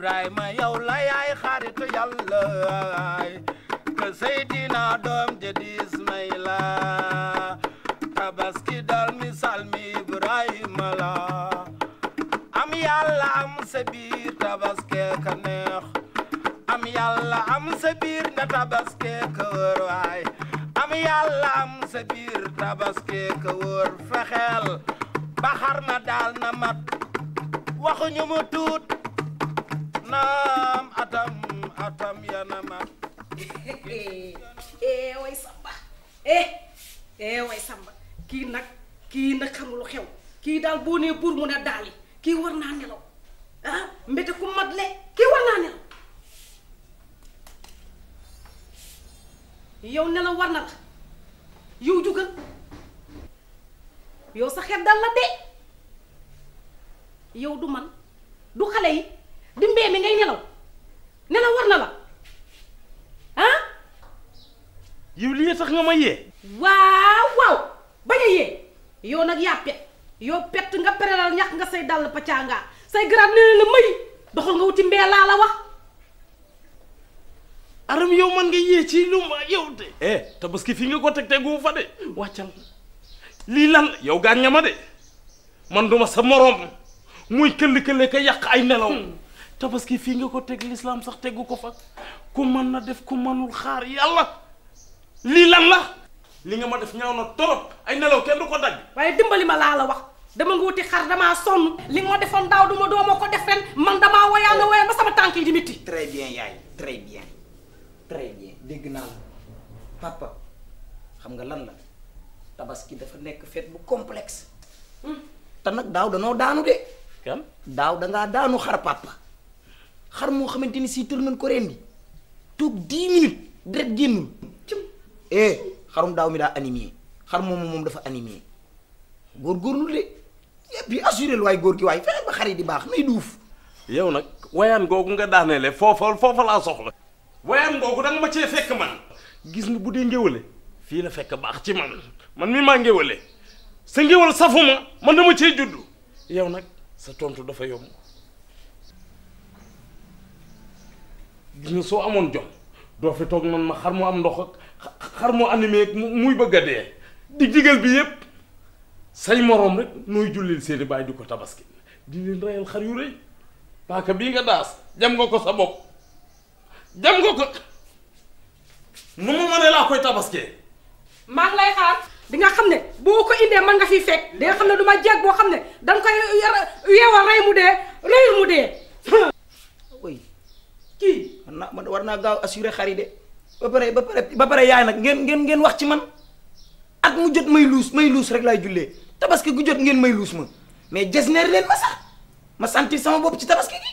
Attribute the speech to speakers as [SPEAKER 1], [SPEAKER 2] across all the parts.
[SPEAKER 1] Ibrahima yow la yaay xaritu Yàlla ke Seydina doom jadi Ismaila tabaski dal misal mi Ibrahima la am Yàlla am sa biir tabaski ka neex am Yàlla am sa biir nga tabaski ka wër waay am Yàlla am sa biir tabaski ka wër fexeel ba xar ma daal na mat waxuñu mu tuut naam atam yana mat
[SPEAKER 2] way Samba way Samba kii nag xamul xew kii daal boo nee buur mu ne daali kii war naa nelaw mbete ku mat le kii war naa nelaw yow nelaw war na la yow jugal yow sa xet dal la de yow du man du xale yi di mbee mi ngay nelaw war na la
[SPEAKER 3] yow lii tax nga ma yee
[SPEAKER 2] waaw bañ a yee yow nag yaa pet yow pet nga perelal ñàkk nga say dàll pacanga say garab nee la may doxal nga wuti mbee laa la wax
[SPEAKER 3] aram yow man nga yee ci lu ma yow de tabaski fii nga ko teg tegu fa de wàccal lii lan yow gaañ nga ma de man duma sa morom muy këll-këlle ka yàq ay nelaw tabaski fii nga ko teg l'islam sax tegu ko fa ku mën na def ku mënul xaar yàlla lii lan la li nga ma def ñaaw na torop ay nelaw kenn du ko dagg
[SPEAKER 2] waaye dimbali ma laa la wax dama nga wuti xar damaa sonn li nga ma defoon daaw duma dooma ko def ren man damaa woyaa nga woyaa ba sama tànk yi di mitti
[SPEAKER 4] très bien yaay très bien dégg naa la papa xam nga lan la tabaski dafa nekk fête bu complexe te nag daaw danoo daanu de
[SPEAKER 3] kan
[SPEAKER 4] daaw dangaa daanu xar papa xar moo xamante ni si tër nañ ko rendi toog 10 minutes deret génnul xarum daaw mi daa animé xar moom dafa animé góorgóorlu de et puis assuré lu waay góor gi waay fexe ba xar yi di baax nay duuf
[SPEAKER 3] yow nag wayaan googu nga daaneele foofa laa soxla wayaan googu danga ma cee fekk man gis nga bu dee ngéwale fii la fekk baax ci man mi maa ngéwale sa ngéwal safuma man dama cee juddu yow nag sa tontu dafa yomb gis nga soo amoon jom doo fi toog nan ma xar mu am ndox ak xar mu animé muy bëgg a dee di digal bi yépp say moroom rek nooy jullil seeni baay di ko tabaski di leen reyal xar yu rëy paaka bii nga daas jam nga ko sa bopp jam nga ko nu mu mënee laa koy tabaskee
[SPEAKER 2] maa ngi lay xaar di nga xam ne boo ko indee man nga fi fekk di nga xam ne du ma jeeg boo xam ne danga koy yeewal rey mu dee reyul mu dee
[SPEAKER 4] oui
[SPEAKER 2] kii
[SPEAKER 4] man war naa gaaw assuré xar yi de ba pare yaay nag ngeen wax ci man at mu jot may luus rek laay jullee tabaski gu jot ngeen may luus ma mais jesneer leen ma sax ma sentir sama bopp ci tabaski gi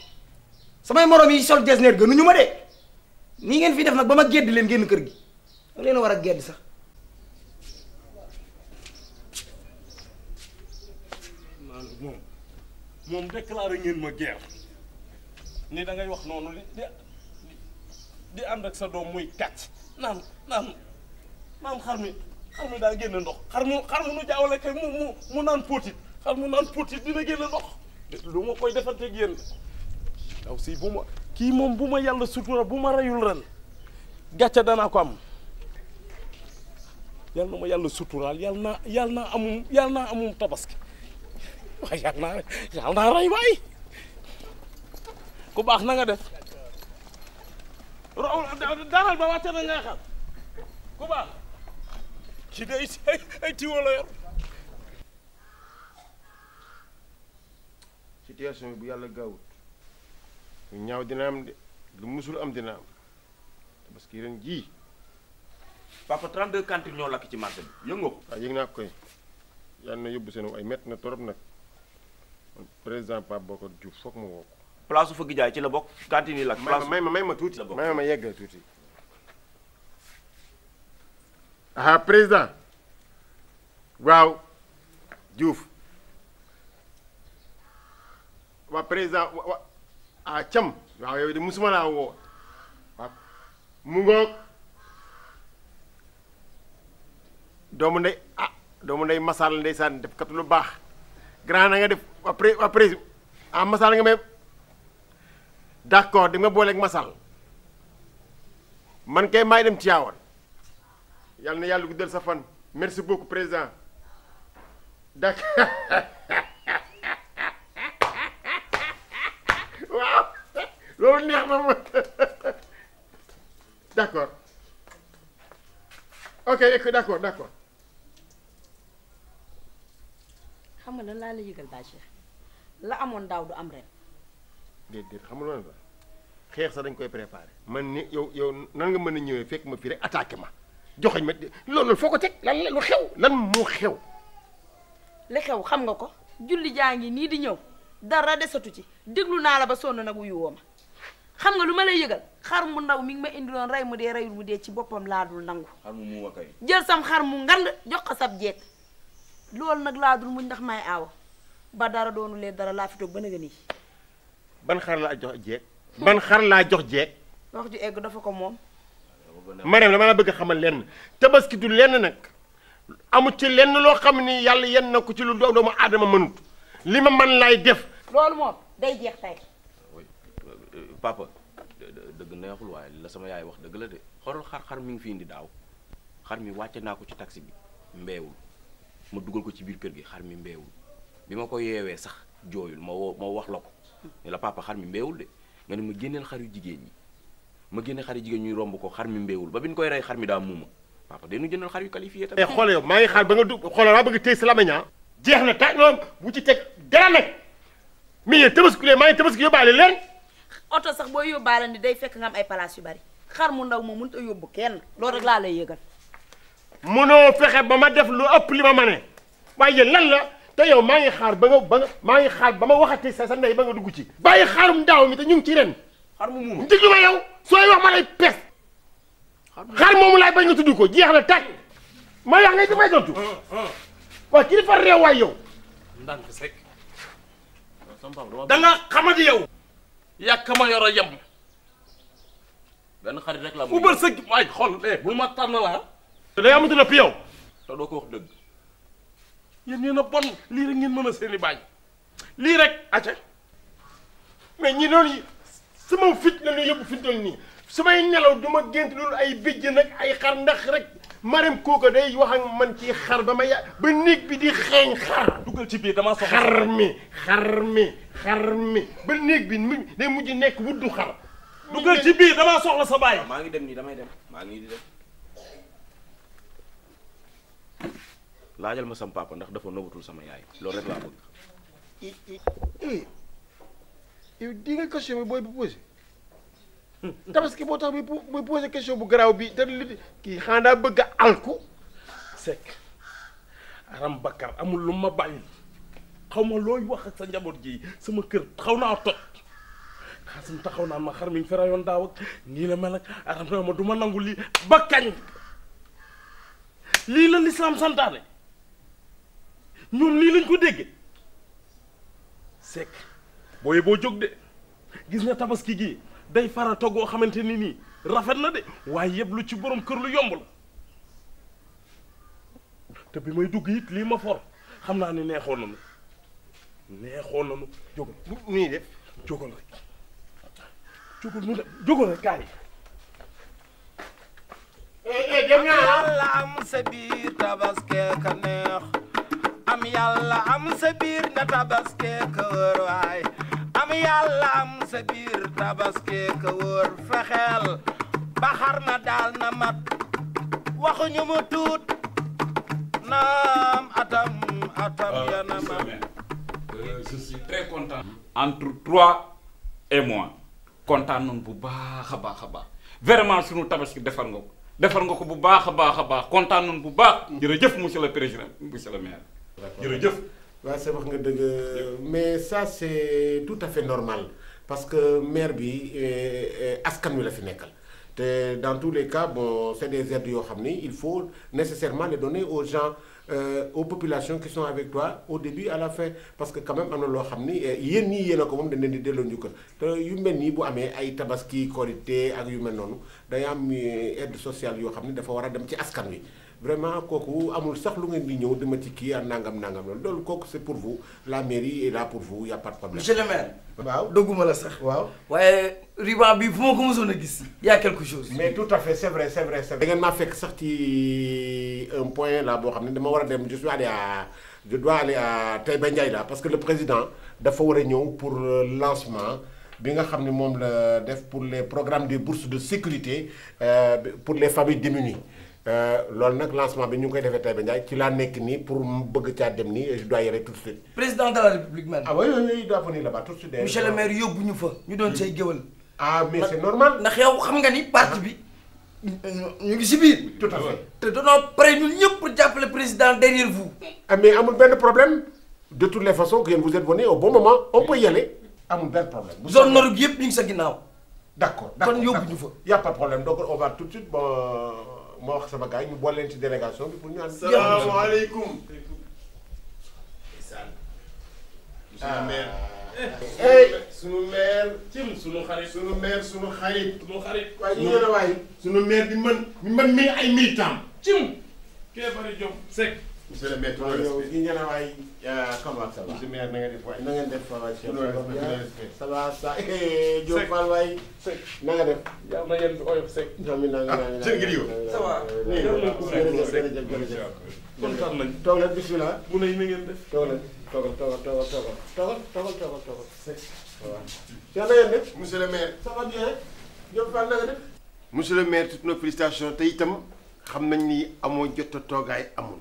[SPEAKER 4] samay morom yi sol jesneer gënuñu ma de nii ngeen fi def nag ba ma gedd leen génn kër gi da leen a war a gedd sax
[SPEAKER 3] moom déclaré ngeen ma guerre ni da ngay wax noonu di ànd ak sa doom muy kàcc naan xar mi daa génn ndox xar mu nu jaawale kay mu naan póotit xar mu naan póotit dina génn ndox lu ma koy defanteeg yéen daw si bu ma kii moom bu ma yàlla sutura bu ma reyul ren gàcce danaa ko am yàlla na ma yàlla suturaal yàlla naa amum tabaski waaye yàlla naa rey waay ku baax na nga def daral ba wàcce na ngay xam ku baax ci de ay tiwo la yor
[SPEAKER 5] situation bi bu yàlla gaawut lu ñaaw dina am de lu musul am dina am parce que ren jii
[SPEAKER 6] papa 32 cantines ñoo lakk ci marché bi yëngoo ko
[SPEAKER 5] waaw yëg naa koy yàlla na yóbbu seen ay métti na torop nag président Pape Bokar Diouf foog ma woo ko
[SPEAKER 6] place Fëgg Jaay ci la bokk cantine yi lakk
[SPEAKER 5] may ma tuuti may ma yeggal tuuti aha président waaw Diouf waa président ah Thiam waaw yow de musuma laa woo waaw mu ngoog doomu ndey masal ndeysaan def kat lu baax grand na nga def waa président ah masal nga may d'accord di nga booleeg masal man kay maay dem Tivaouane yàlla na yàlla guddal sa fan merci beaucoup président d'accord waaw loolu neex na ma d'accord ok d'accord
[SPEAKER 7] xam nga lan laa la yëgal Baye Cheikh la amoon daaw du am ren.
[SPEAKER 5] déedéet xam nga loolu la xeex sax dañ koy préparer man ni yow nan nga mën a ñëwee fekk ma fii rek attaqué ma joxoñ ma loolu foo ko teg lan la lu xew lan moo xew.
[SPEAKER 7] li xew xam nga ko julli jaa ngi nii di ñëw dara desatu ci déglu naa la ba sonn nag wuyu woo ma xam nga lu ma lay yëgal xar mu ndaw mi ngi ma indiloon rey mu dee reyul mu dee ci boppam laa dul nangu.
[SPEAKER 6] xar mu muuma kay.
[SPEAKER 7] jël sam xar mu ngand jox ko sab jeeg loolu nag laa dul muñ ndax may aawa ba dara doonu leen dara laa fi toog ba nga nii.
[SPEAKER 5] ban xar laa jox jeeg. ban xar laa jox jeeg.
[SPEAKER 7] wax ju egg dafa ko moom.
[SPEAKER 5] Marème dama la bëgg a xamal lenn tabaski du lenn nag amu ci lenn loo xam ni yàlla yenn na ko ci lu doomu aadama mënut li ma man lay def.
[SPEAKER 7] loolu moom day jeex tey.
[SPEAKER 6] papa dëgg neexul waaye li la sama yaay wax dëgg la de xoolal xar mi ngi fi indi daaw xar mi wàcce naa ko ci taxi bi mbeewul ma dugal ko ci biir kër gi xar mi mbeewul bi ma ko yeewee sax jooyul ma wax la ko ne la papa xar mi mbeewul de nga ne ma génneel xar yu jigéen ñi ma génne xar yu jigéen ñuy romb ko xar mi mbeewul ba bi ñu koy rey xar mi daa muuma papa dañu jëndal xar yu qualifié tamit.
[SPEAKER 5] xoolal yow maa ngi xaar ba nga dugg xoolal maa bëgg téye sa lamañaa jeex na ta noonu bu ci teg dara nag mais yéen tabaski maa ngi tabaski yóbbaale leen.
[SPEAKER 7] oto sax boo yóbbaale ni day fekk nga am ay place yu bari xar mu ndaw moom mënut a yóbbu kenn loolu rek laa lay yëgal.
[SPEAKER 5] munoo fexe ba ma def lu ëpp li ma mane waaye yéen lan la te yow maa ngi xaar maa ngi xaar ba ma waxati sa ndey ba nga dugg ci. bàyyi xaarum daaw mi te ñu ngi ci ren.
[SPEAKER 6] xar mu muuma
[SPEAKER 5] déglu ma yow sooy wax ma lay pes. xar moomu laay bañ nga tudd ko jeex na tàkk ma wax ngay damay tontu. waaw kii dafa réew waay yow.
[SPEAKER 3] ndànk sek da nga xamadi yow. yàkk ma yor a yem.
[SPEAKER 6] benn xarit rek la
[SPEAKER 3] ubal sa waay xool bul ma tànn la
[SPEAKER 5] te day amatu lépp yow.
[SPEAKER 6] te doo ko wax dëgg.
[SPEAKER 3] yéen ñeen a bon lii rek ngeen mën a seeni baay lii rek acca
[SPEAKER 5] mais ñi noonu sama fit la ñu yóbbu fi mu toll nii su may nelaw du ma gént loolu ay bijj nag ay xar ndax rek Marème kooka day wax ak man ci xar ba ma ba néeg bi di xeeñ xar.
[SPEAKER 3] dugal ci biir damaa soxla
[SPEAKER 5] xar mi ba néeg bi day mujj nekk wuddu xar.
[SPEAKER 3] dugal ci biir damaa soxla sa baay.
[SPEAKER 6] maa ngi dem nii damay dem maa ngi di dem. laajal ma sam papa ndax dafa nëbatul sama yaay loolu rek laa bëgg.
[SPEAKER 5] yow di nga question bi booy bu posé tabaski boo tax bi posé question bu garaaw bi te kii xanaa daa bëgg a alku.
[SPEAKER 3] Seck aram Bakar amul lu ma bàyyi xaw ma looy wax ak sa njaboot gi sama kër xaw naa toj xaasim taxaw naan ma xar mi ñu ferayoon daaw ak nii la mel ak aram na ma du ma nangu lii ba kañ lii la lislaam santaane ñoom lii lañ ko dégge Seck booye boo jóg de gis nga tabaski gii day fara toggoo xamante ni nii rafet na de waaye yëpp lu ci borom kër lu yomb la te bi may dugg it lii ma for xam naa ne neexoon nañu jógal
[SPEAKER 5] nii def
[SPEAKER 3] jógal rek jógal rek kaay
[SPEAKER 5] dem naa
[SPEAKER 1] yàlla am sa biir tabaskee ka neex am yàlla am sa biir nga tabaskee ka wër waay am yàlla am sa biir tabaskee ka wër fexeel ba xar na daal na mat waxuñu mu tuut naam atam yana mat.
[SPEAKER 8] Je suis très content. Entre toi et moi kontaan nañu bu baax a baax vraiment sunu tabaski defar nga ko bu baax a baax kontaan nañu bu baax. jërëjëf monsieur le président monsieur le maire. jërëjëf.
[SPEAKER 5] waaw sa wax nga dëgg mais ça c'est tout à fait normal parce que maire bi askan wi la fi nekkal te dans tous les cas bon c'est des aides yoo xam ni il faut nécessairement les donner aux gens aux populations qui sont avec toi au début à la fin parce que quand même am na loo xam ni yéen ñii yéen a ko moom dañ leen di delloo njukkal te yu mel nii bu amee ay tabaski korité ak yu mel noonu day am aide sociale yoo xam ni dafa war a dem ci askan wi vraiment kooku amul sax lu ngeen di ñëw dama ci kii ak nangam loolu kooku c'est pour vous la mairie est là pour vous y a pas de problème.
[SPEAKER 4] monsieur le maire.
[SPEAKER 5] waaw
[SPEAKER 4] dogguma la sax.
[SPEAKER 5] waaw
[SPEAKER 4] waaye ruban bi fu ma ko mësoon a gis. y a quelque chose.
[SPEAKER 5] mais tout à fait c'est vrai. da ngeen maa fekk sax ci un point là boo xam ne dama war a dem je dois aller à Taïba Ndiaye là parce que le président dafa war a ñëw pour lancement bi nga xam ne moom la def pour les programmes des bourses de sécurité pour les familles démunies loolu nag lancement bi ñu ngi koy defee Taïba Ndiaye ci laa nekk nii pour bëgg caa dem nii je dois y aller tout de suite.
[SPEAKER 4] président de la république man.
[SPEAKER 5] ah oui il doit venir là-bas tout de suite.
[SPEAKER 4] monsieur le maire yóbbu ñu fa ñu doon say géwal.
[SPEAKER 5] ah mais c'est normal.
[SPEAKER 4] ndax yow xam nga ni parti bi ñu ngi si biir.
[SPEAKER 5] tout à fait.
[SPEAKER 4] te danoo pare ñun ñëpp pour jàppale président derrière vous.
[SPEAKER 5] ah mais amul benn problème de toutes les façons que vous êtes venu au bon moment on peut y aller amul benn problème.
[SPEAKER 4] zone nord bi yëpp ñu ngi sa ginnaaw.
[SPEAKER 5] d'accord
[SPEAKER 4] kon yóbbu ñu fa.
[SPEAKER 5] y a pas de problème donc on va tout de suite ma wax sama gars yi ñu boole leen ci délégation bi pour ñu ànd.
[SPEAKER 9] salaamaaleykum. monsieur le maire. sunu maire.
[SPEAKER 3] cim sunu xarit.
[SPEAKER 9] sunu maire sunu xarit.
[SPEAKER 3] sunu xarit.
[SPEAKER 5] waaye ñu ngi waay.
[SPEAKER 9] sunu maire bi man mi ay militant.
[SPEAKER 3] cim. kee bari jom Seck.
[SPEAKER 9] monsieur le maire.
[SPEAKER 5] yow ñu ngi waay comment ça va.
[SPEAKER 9] monsieur le maire na nga def waay.
[SPEAKER 5] na ngeen def waay
[SPEAKER 9] chef.
[SPEAKER 5] ça va ça Diop Fall waay.
[SPEAKER 3] Seck
[SPEAKER 5] na nga def.
[SPEAKER 3] yàlla na ngeen oyof Seck.
[SPEAKER 9] seen ngir yow.
[SPEAKER 4] ça va.
[SPEAKER 5] jërëjëf
[SPEAKER 3] kontaan nañ.
[SPEAKER 5] toog leen bismillah.
[SPEAKER 3] bu ne na ngeen def.
[SPEAKER 5] toog leen toogal. Seck waaw. na ngeen def.
[SPEAKER 9] monsieur le maire.
[SPEAKER 5] ça va bien Diop Fall na nga def.
[SPEAKER 9] monsieur le maire toutes nos félicitations te itam xam nañ ni amoo jot a toogaay amul.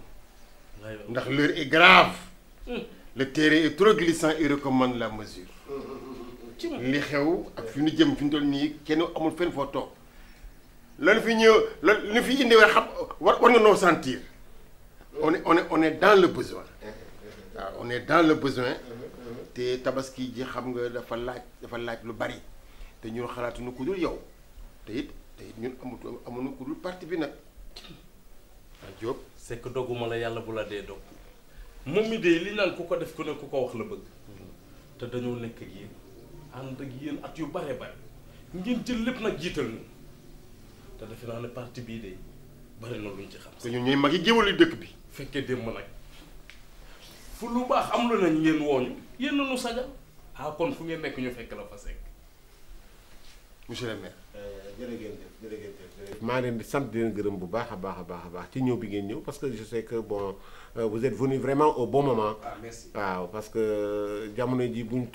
[SPEAKER 9] ndax l'heure est grave. le terrain est trop glissant et recommande la mesure. li xew ak fi ñu jëm fi ñu toll nii kenn amul fenn foo toog. lan fi ñëw lan fi indi war xam war nga noo sentir. on est dans le besoin. waaw on est dans le besoin. te tabaski ji xam nga dafa laaj lu bari. te ñun xalaatuñu ku dul yow. te it ñun amuñu ku dul parti bi nag. ah Diop.
[SPEAKER 3] c'est que dogguma la yàlla bu la dee dog moom mi de li naan ku ko def ku ne ku ko wax la bëgg te dañoo nekk ak yéen ànd ak yéen at yu bare bare ngeen jël lépp nag jiital ñu te defe naa ne parti bii de bari na luñ ci xam.
[SPEAKER 9] te ñun ñooy mag yi géwël yu dëkk bi.
[SPEAKER 3] fekkee démb nag fu lu baax am lu nañ ngeen wooñu yéen nu sagal ah kon fu ngeen nekk ñu fekk la fa Seck.
[SPEAKER 9] monsieur le maire.
[SPEAKER 5] jërëjëf maa leen di sant di leen gërëm bu baax a baax ci ñëw bi ngeen ñëw parce que je sais que bon vous êtes venu vraiment au bon moment.
[SPEAKER 9] merci.
[SPEAKER 5] waaw parce que jamono ji buñ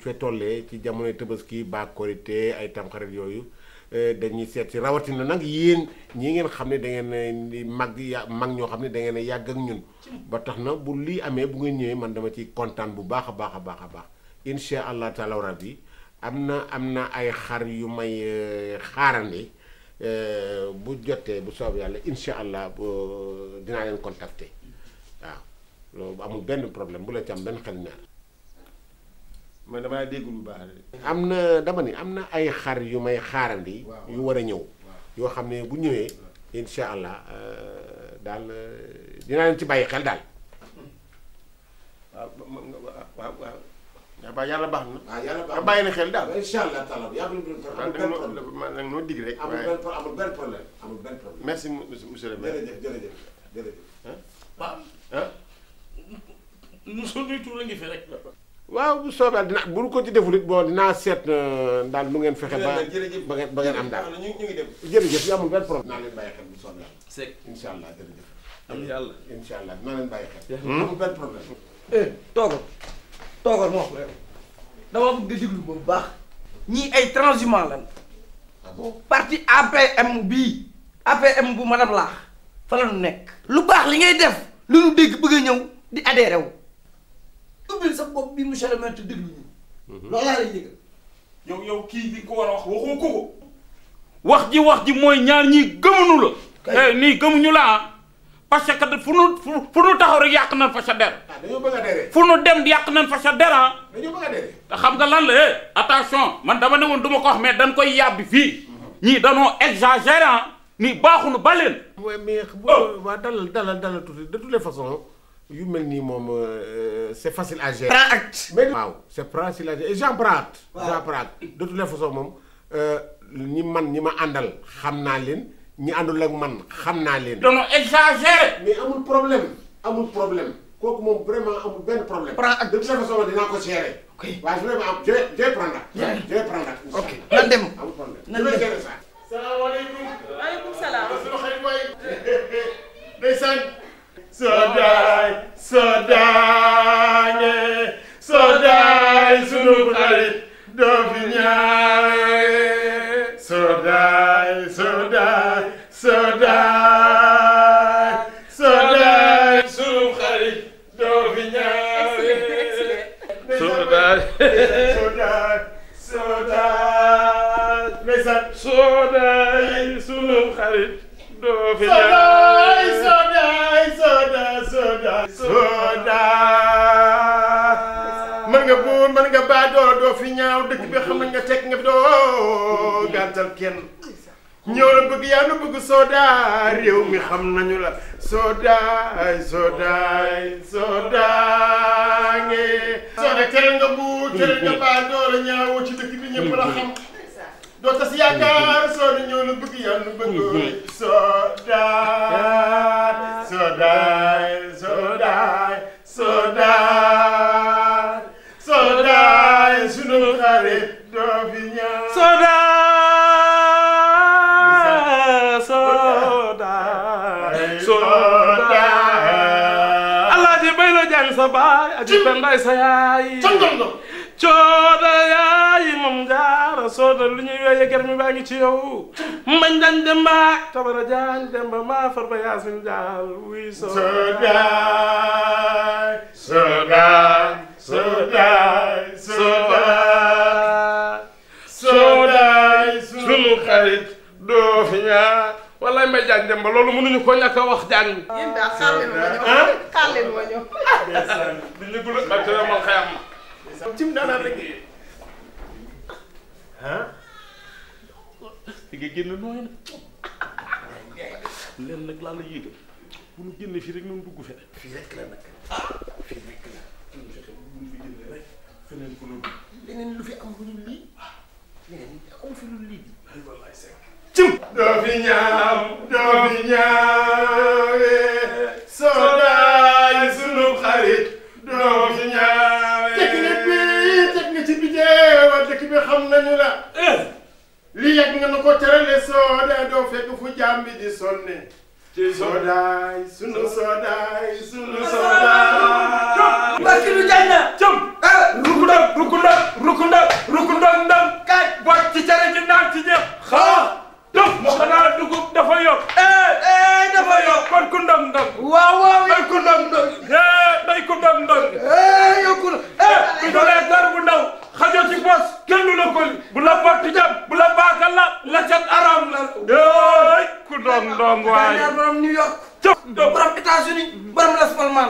[SPEAKER 5] fee tollee ci jamonoy Tabaski ba Korité ay tamxarit yooyu dañuy seet si rawatina nag yéen ñi ngeen xam ne da ngeen di mag ñoo xam ne da ngeen a yàgg ak ñun. ba tax na bu lii amee bu ngeen ñëwee man dama ciy kontaan bu baax a baax incha allah taala rabbi am na ay xar yu may xaarandi bu jotee bu soob yàlla incha allah dinaa leen contacter waaw loolu amul benn problème bu la ci am benn xel ñaar.
[SPEAKER 9] man damaa dégg lu baax
[SPEAKER 5] dama ni am na ay xar yu may xaarandi. yu war a ñëw. yoo xam ne bu ñëwee incha allah daal dinaa leen ci bàyyi xel daal.
[SPEAKER 9] waaw yàlla baax na.
[SPEAKER 5] waaw yàlla baax
[SPEAKER 9] nga bàyyi na xel daal.
[SPEAKER 5] incha allah taala yàlla
[SPEAKER 9] man nag noo digg rek.
[SPEAKER 5] amul benn problème.
[SPEAKER 9] merci monsieur le maire.
[SPEAKER 5] jërëjëf.
[SPEAKER 3] waaw monsieur nuy tur a ngi fi rek.
[SPEAKER 5] waaw bu soobee dina bu ko ci deful it bon dinaa seet daal lu ngeen fexe ba ngeen am daal.
[SPEAKER 9] ñu ngi dem.
[SPEAKER 5] jërëjëf yi amul benn problème. dinaa leen bàyyi xel bu soobee yàlla.
[SPEAKER 3] Seck
[SPEAKER 5] incha allah jërëjëf.
[SPEAKER 3] am yàlla
[SPEAKER 5] incha allah dinaa leen bàyyi xel. amul benn problème.
[SPEAKER 4] toogal moo wax la yow dama bëgg nga déglu bu baax ñii ay transhumants lan.
[SPEAKER 5] ah bon
[SPEAKER 4] parti APM bii APM bu madame laax fa la ñu nekk. lu baax li ngay def lu nu dégg bëgg a ñëw di adhéré wu. ubbil sa bopp bi monsieur le maire te déglu ñu. loolu laa lay yëgal.
[SPEAKER 3] yow kii bi ko war a wax waxoo ko. wax ji mooy ñaar ñii gëmuñu la. nii gëmuñu la ah. parce que fu nu taxaw rek yàq nañ fa sa der.
[SPEAKER 5] dañoo bëgg a dere.
[SPEAKER 3] fu nu dem yàq nañ fa sa der ah.
[SPEAKER 5] dañoo bëgg a dere.
[SPEAKER 3] te xam nga lan la attention man dama ne woon du ma ko wax mais dañ koy yàbbi fii. ñii danoo exagéré ah. nii baaxuñu ba leen.
[SPEAKER 5] mais waa dalal tuuti de toutes les façons yu mel nii moom c'est facile à gérer.
[SPEAKER 4] prends acte.
[SPEAKER 5] mais waaw c'est facile à gérer et j'en prends acte. de toutes les façons moom ñi ma àndal xam naa leen ñi àndul ak man xam naa leen.
[SPEAKER 8] doon exagéré.
[SPEAKER 5] mais amul problème kooku moom vraiment amul benn problème. de toute façon dinaa ko gérer.
[SPEAKER 4] ok
[SPEAKER 5] waaye vraiment je vais prendre. je vais prendre.
[SPEAKER 4] ok nan dem
[SPEAKER 5] amul problème.
[SPEAKER 4] nan dem
[SPEAKER 5] gérer ça. salaamaaleykum.
[SPEAKER 7] waaleykum salaam.
[SPEAKER 5] sunu xarit waay. ndeysaan.
[SPEAKER 3] Sodaay sunu xarit doo fi ñaare Sodaay sunu xarit doo fi ñaare Sodaay sunu xarit doo fi ñaare
[SPEAKER 9] mën nga buur mën nga baadoo doo fi ñaaw dëkk bi xam nañ nga teg nga fi doo gàntal kenn ñëw la bëgg yaa nu bëgg Soda réew mi xam nañu la Soda nge Soda tere nga buur tere nga baadoo la ñaawoo ci dëkk bi ñëpp la xam doo tas yaakaar Soda ñëw la bëgg yaa nu bëgg Sodaay sunu xarit doo fi ñaaw
[SPEAKER 3] Alaaji bay la jàng sa baay aji penday sa yaay Cooda yaay moom jaara Soda lu ñuy wéye ger mi baa ngi ci yow mbañ dañ demba tabara jaañ demba maa far ba yaasin jaal wuy Sodaay sunu xarit doo fi ñaar wallaay may jaañ demba loolu mënuñu ko ñàkk a wax jaañ
[SPEAKER 7] yéen daal xaar leen ma ñëw xaar leen ma ñëw.
[SPEAKER 3] di ñu gula ak te mal xayam
[SPEAKER 9] cim daanaa rek
[SPEAKER 3] di nga génn nooy na leen nag laa la yéegal bu ñu génne fii rek noonu dugg fe
[SPEAKER 9] fii rek la nag fii rek la
[SPEAKER 3] ñu fexe bu ñu fi génne rek feneen ko noonu
[SPEAKER 9] leneen lu fi am lu ñu lii leneen amu fi lu lii
[SPEAKER 3] ay wallaay sekk
[SPEAKER 9] doo fi ñaaw Sodaay sunu xarit doo fi ñaaw teg nga ci bijeewa dëkk bi xam nañu la lii yàgg nga na ko terale Soda doo fekk fu jaam bi di sonne Sodaay sunu Sodaay
[SPEAKER 4] Mbacke lu jaay na
[SPEAKER 8] cëm rukundam ndam kaay bot ci cere ci naan ci ñëpp xaa dof xanaa dugub dafa yokk
[SPEAKER 4] dafa yokk
[SPEAKER 8] kon ku ndam
[SPEAKER 4] waaw
[SPEAKER 8] day ku ndam
[SPEAKER 4] yokku na
[SPEAKER 8] bu dolee dar bu ndaw xajoo ci bos kenn du la ko bu la bott jam bu la baakal la cat aram la éy ku ndong waay
[SPEAKER 4] borom New York
[SPEAKER 8] cëp
[SPEAKER 4] borom États-Unis borom Las Palmas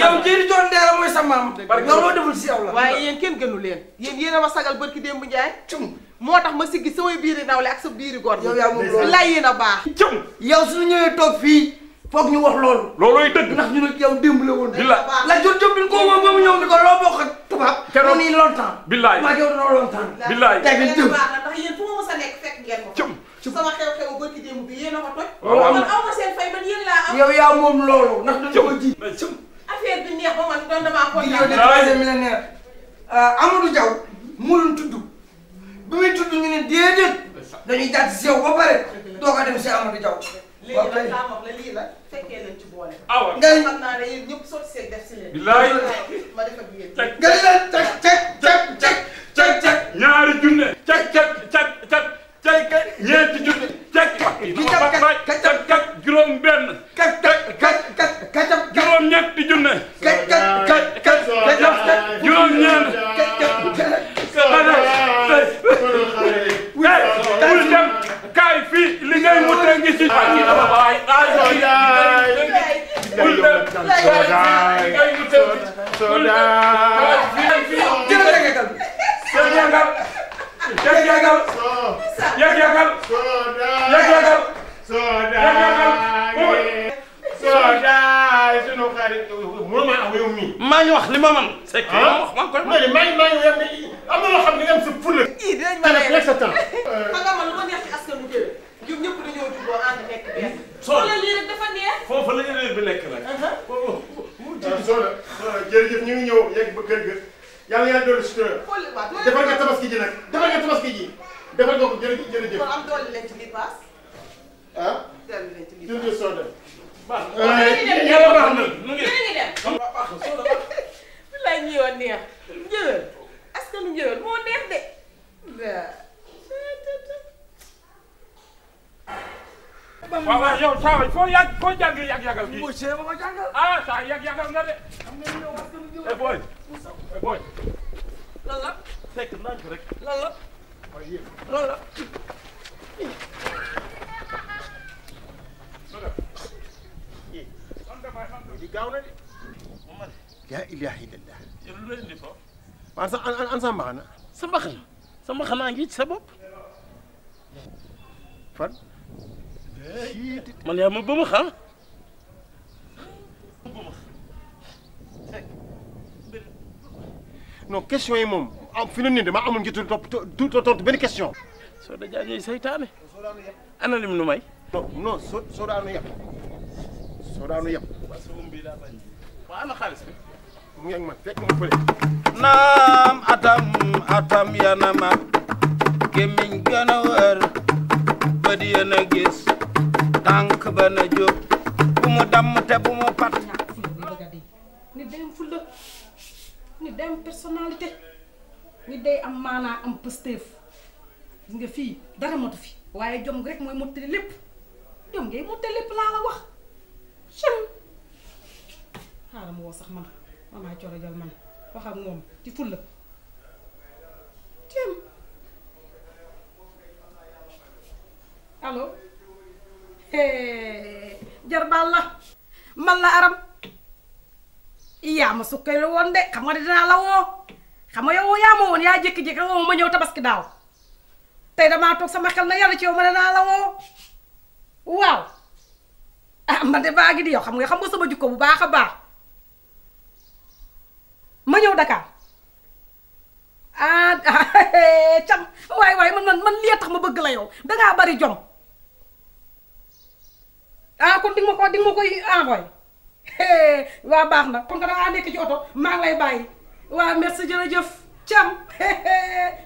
[SPEAKER 4] yow jëri joon ndeela mooy sa maam yow loo deful si yow la
[SPEAKER 10] waaye yéen kenn gënu leen yéen a ma sagal barki démb Njaay moo tax ma siggi samay biiri nawle ak sa biiri góor
[SPEAKER 4] yow yaa moom loolu
[SPEAKER 10] lay yéen a baax
[SPEAKER 8] cëm
[SPEAKER 4] yow suñu ñëwee toog fii foog ñu wax loolu
[SPEAKER 8] loolooy dëgg
[SPEAKER 4] ndax ñu ne yow démb la woon
[SPEAKER 8] billaay
[SPEAKER 4] la jot jot bi ko moom ba mu ñëw ni ko loo bokk ak tubaab
[SPEAKER 8] keroog
[SPEAKER 4] nii longtemps
[SPEAKER 8] billaay
[SPEAKER 4] maa yow dana longtemps
[SPEAKER 8] billaay
[SPEAKER 4] tey bi jëm
[SPEAKER 10] baax na ndax yéen fu ma mës a nekk fekk ngeen ma
[SPEAKER 8] cëm
[SPEAKER 10] sama xew-xew barki démb bi yéen a ko toj
[SPEAKER 8] waaw
[SPEAKER 10] man aw ma seen fay man yéen laa am
[SPEAKER 4] yow yaa moom loolu ndax dañu ko ji
[SPEAKER 10] affaire bi neex ba man doon damaa
[SPEAKER 4] yow de
[SPEAKER 10] kontaan
[SPEAKER 4] troisième millénaire Amadou Diaw moo doon tudd bi muy tudd ñu ne déedéet dañuy jàdd si yow ba pare doog a dem si Amadou Diaw
[SPEAKER 10] léegi nag laa wax la lii la fekkee leen ci boole
[SPEAKER 8] awa
[SPEAKER 4] ngay
[SPEAKER 10] xam naa ne yéen ñëpp sotti seeg def si leen
[SPEAKER 8] billaay
[SPEAKER 10] ma def ak yéen
[SPEAKER 4] ngay leen cek
[SPEAKER 8] ñaari junne cek ñeenti junne cek juróom benn juróom ñetti junne juróom ñeent bul dem kaay fii li ngay wute ngi ci bul dem
[SPEAKER 9] Sodaay sunu xarit mënuma am yow mii
[SPEAKER 3] maa ngi wax li ma man c'est que wax maa koy
[SPEAKER 9] maa ngi am na loo xam ne nga am sa fulla
[SPEAKER 10] ii dinañ ma
[SPEAKER 9] sa temps
[SPEAKER 10] xam nga man lu ma neex ci askanu Kébé ñoom ñëpp dañoo jubboo ànd
[SPEAKER 9] ba kër ga yàlla yàlla doolu sutura defal nga tabaski ji nag defal nga tabaski ji defal nga ko jërëjëf
[SPEAKER 10] kon am doole leen ci lii paas.
[SPEAKER 9] ah
[SPEAKER 10] doole leen ci lii paas.
[SPEAKER 9] jërëjëf soo dem
[SPEAKER 8] yàlla baax na nu ngi
[SPEAKER 10] yéen a ngi dem. fi lay ñëwoon neex. njëwal askanu njëwal moo neex de.
[SPEAKER 8] waaw waaw yow saa waay foo jàng yàgg-yàggal kii.
[SPEAKER 4] monsieur ma ko jàngal.
[SPEAKER 8] ah saa yàgg-yàggal nga de. boy boy.
[SPEAKER 10] lan la.
[SPEAKER 8] fekk naa ko rek.
[SPEAKER 10] lan la. lan la.
[SPEAKER 9] di gaaw na de yaa ilaha illallah
[SPEAKER 8] lu leen indi foofu.
[SPEAKER 9] waaw sa an sa mbaxana
[SPEAKER 3] sa mbaxanaa ngi ci sa bopp.
[SPEAKER 9] fan
[SPEAKER 3] man yaa ma ba ma xam.
[SPEAKER 9] non question yi moom am fi na nii dama amul njiitu tontu benn question.
[SPEAKER 3] soo da jaajëy saytaane. ana lim nu may.
[SPEAKER 9] non soo daanu yàpp soo daanu yàpp.
[SPEAKER 3] waaw ana xaalis bi.
[SPEAKER 9] mu ngi ak man fekk ma fële.
[SPEAKER 1] naam atam yana mag gémmiñ gën a wër bët yéen a gis tànk ba na jóg bu mu damm te bu mu pat.
[SPEAKER 2] ñàkk fulla bi bëgg a dee nit day am fulla nit day am personnalité nit day am maanaa am pësteef gis nga fii dara matu fi waaye jom rek mooy mottali lépp jom ngay mottali lépp laa la wax cëm xaaral ma woo sax man mamaa coro jal man wax ak moom ci fulla cëm allo jarbal la man la aram yaa ma sukkay la woon de xam nga dinaa la woo xam nga yow yaa ma woon yaa jékki-jékki la woo ma ñëw tabaski daaw tey damaa toog sama xel na yàlla ci yow ma dinaa la woo waaw ah man de baa ngi di yow xam nga sama jukko bu baax a baax ma ñëw Dakar ah cam waay man lii tax ma bëgg la yow dangaa bari jom ah kon di nga ma koy envoyé waa baax na kon nga dangaa nekk ci oto maa ngi lay bàyyi waa merci jërëjëf cam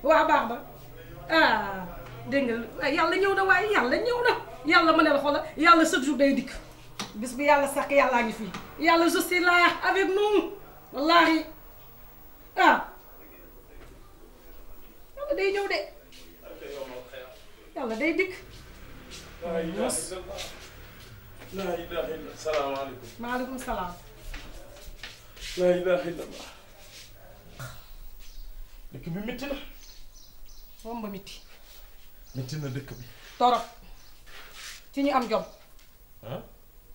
[SPEAKER 2] waa baax na ah dégg nga yàlla ñëw na waaye yàlla ma ne la xoola yàlla chaque jour day dikk bis bi yàlla sàkk yàllaa ngi fii yàlla je suis là avec nous wallaahi ah yàlla day ñëw de yàlla day dikk.
[SPEAKER 3] laa ilaha illa salaamaaleykum.
[SPEAKER 2] maaleykum salaam.
[SPEAKER 3] laa ilaha illallah. dëkk bi métti na.
[SPEAKER 2] moom ba métti.
[SPEAKER 3] métti na dëkk bi.
[SPEAKER 2] torop ci ñu am jom.
[SPEAKER 3] ah.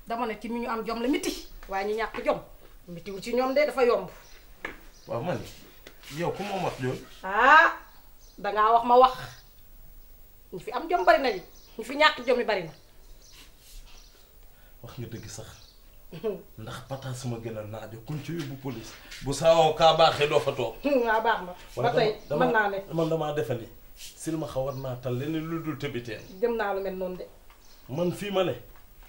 [SPEAKER 2] dama ne ci mi ñu am jom la métti. waaye ñu ñàkk jom méttiwul ci ñoom de dafa yomb.
[SPEAKER 3] waaw man yow ku moom wax jooju.
[SPEAKER 2] ah dangaa wax ma wax ñu fi am jom bari na li ñu fi ñàkk jom yi bari na.
[SPEAKER 3] wax nga dëgg sax ndax pataas sama gënal naa de kuñ ci yóbbu police bu saawoo kaa baaxee doo fa toog.
[SPEAKER 2] waaw baax na ba tey mën naa ne
[SPEAKER 3] man damaa defe ni silma xaw war naa tal leneen lu dul tëbiteen.
[SPEAKER 2] jëm naa lu mel noonu de.
[SPEAKER 3] man fii ma ne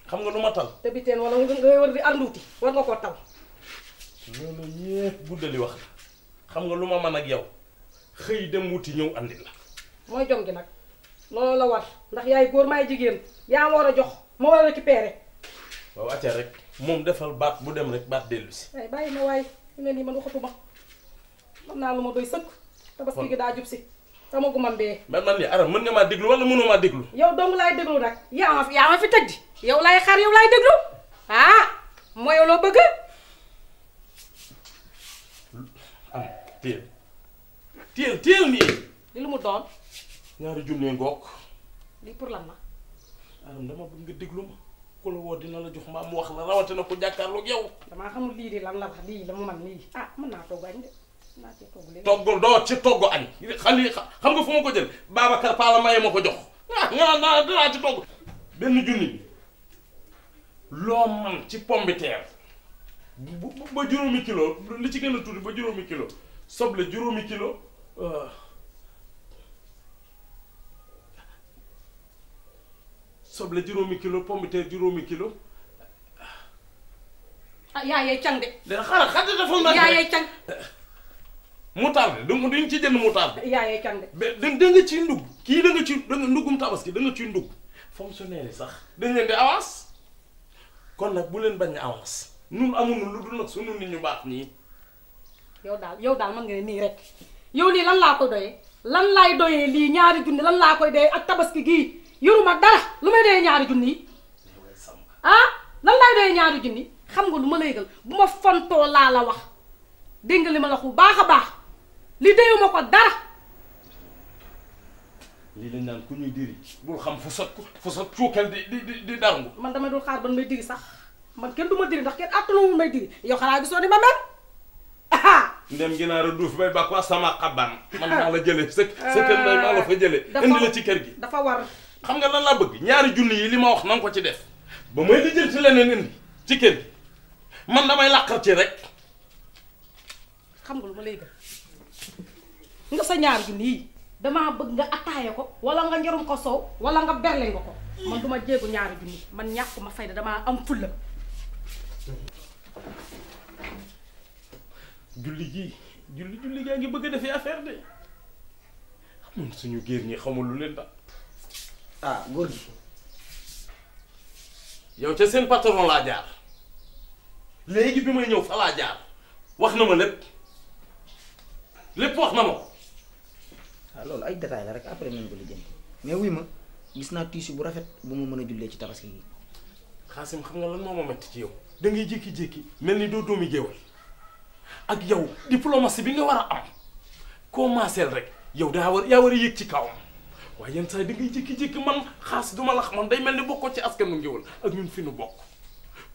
[SPEAKER 3] xam nga lu ma tal.
[SPEAKER 2] tëbiteen wala nga war di ànduuti war nga koo tal.
[SPEAKER 3] loolu ñépp guddali wax la xam nga lu ma mën ak yow xëy dem wuti ñëw andi la.
[SPEAKER 2] mooy jom gi nag loolu la war ndax yaay góor maay jigéen yaa ma war a jox ma war a récupérer.
[SPEAKER 3] waaw acca rek moom defal baat bu dem rek baat dellu si.
[SPEAKER 2] waaye bàyyi ma waaye fi ne nii man waxatuma mën naa lu ma doy sëkk. tabaski gi daa jub si sama gumam bee.
[SPEAKER 3] man nii aram mën nga maa déglu wala mënoo maa déglu.
[SPEAKER 2] yow dong laay déglu nag yaa ma fi tëj di yow laay xaar yow laay déglu ah mooy loo bëgg.
[SPEAKER 3] am téel nii.
[SPEAKER 2] li lu mu doon.
[SPEAKER 3] ñaari junne ngoog.
[SPEAKER 2] lii pour lan la.
[SPEAKER 3] aram dama bëgg nga déglu ma. ku la woo dina la jox mbaa mu wax la rawatina ko jàkkaarloog yow.
[SPEAKER 2] damaa xamul lii di lan la wax lii la mu man lii ah mën naa togg añ de mën naa cee togg léegi.
[SPEAKER 3] toggul doo ci togg añ xali xam nga fu ma ko jël Babacar Pala maye ma ko jox ah nga naan danaa ci togg benn junni bi loo man ci pomme de terre ba juróomi kilo li ci gën a tuuti ba juróomi kilo soble juróomi kilo soble juróomi kilo pomme de terre juróomi kilo.
[SPEAKER 2] ah yaa yey càng de.
[SPEAKER 3] léegi xaaral dafa naan
[SPEAKER 2] yaa yey càng.
[SPEAKER 3] moutarde duñ ci jënd moutarde.
[SPEAKER 2] yaayee can de.
[SPEAKER 3] da nga ciy ndugg kii da nga ndugum tabaski da nga ciy ndugg fonctionnaire yi sax dañ leen di avance kon nag bu leen bañ a avance ñun amuñu lu dul nag sunu nit ñu baax ñii.
[SPEAKER 2] yow daal mën nga ne nii rek yow lii lan laa koy doyee lan laay doyee lii ñaari junni lan laa koy doyee ak tabaski gii yoruma dara lu may doyee ñaari junni yi ah lan laay doyee ñaari junni xam nga lu ma la yëgal bu ma fontoo laa la wax dégg nga li ma la wax bu baax a baax li doyuma ko dara.
[SPEAKER 3] lii lañ naan ku ñuy diri bul xam fu sot cuukal di darngu.
[SPEAKER 2] man dama dul xaar ban may diri sax man kenn du ma diri ndax kenn attanu may diri yow xanaa gisoo ni ma mel
[SPEAKER 3] ndem ginaar a duuf bay bàkk sama xaban man maa la jële sa kër ndey maa la fa jële indi la ci kër gi
[SPEAKER 2] dafa war.
[SPEAKER 3] xam nga lan laa bëgg ñaari junni yi li ma wax nanga ko ci def ba may li jël ci leneen indi ci kër gi man damay làqar ci rek.
[SPEAKER 2] xam nga lu ma lay gën nga sa ñaari junni yi damaa bëgg nga attaaye ko wala nga njarum ko soow wala nga berle nga ko man duma jéegu ñaari junni man ñàkk ma fayda damaa am fulla.
[SPEAKER 3] julli gaa ngi bëgg a defee affaire de xamoon suñu géer ñi xamul lu leen daal.
[SPEAKER 4] ah góor gi
[SPEAKER 3] yow ca seen patron laa jaar léegi bi may ñëw fa laa jaar wax na ma lépp wax na ma ko.
[SPEAKER 4] ah loolu ay détails la rek après nañ ko lijjanti mais wuy ma gis naa tissu bu rafet bu ma mën a jullee ci tabaski gi.
[SPEAKER 3] Xaasim xam nga lan moo ma metti ci yow da ngay jékki-jékki mel ni doo doomi géewal ak yow diplomatie bi nga war a am commencé rek yow yaa war a yéeg ci kawam waaye yenn saa yi da ngay jékki-jékki man xaas duma la man day mel ni bokkoo ci askanu ngéwal ak ñun fi nu bokk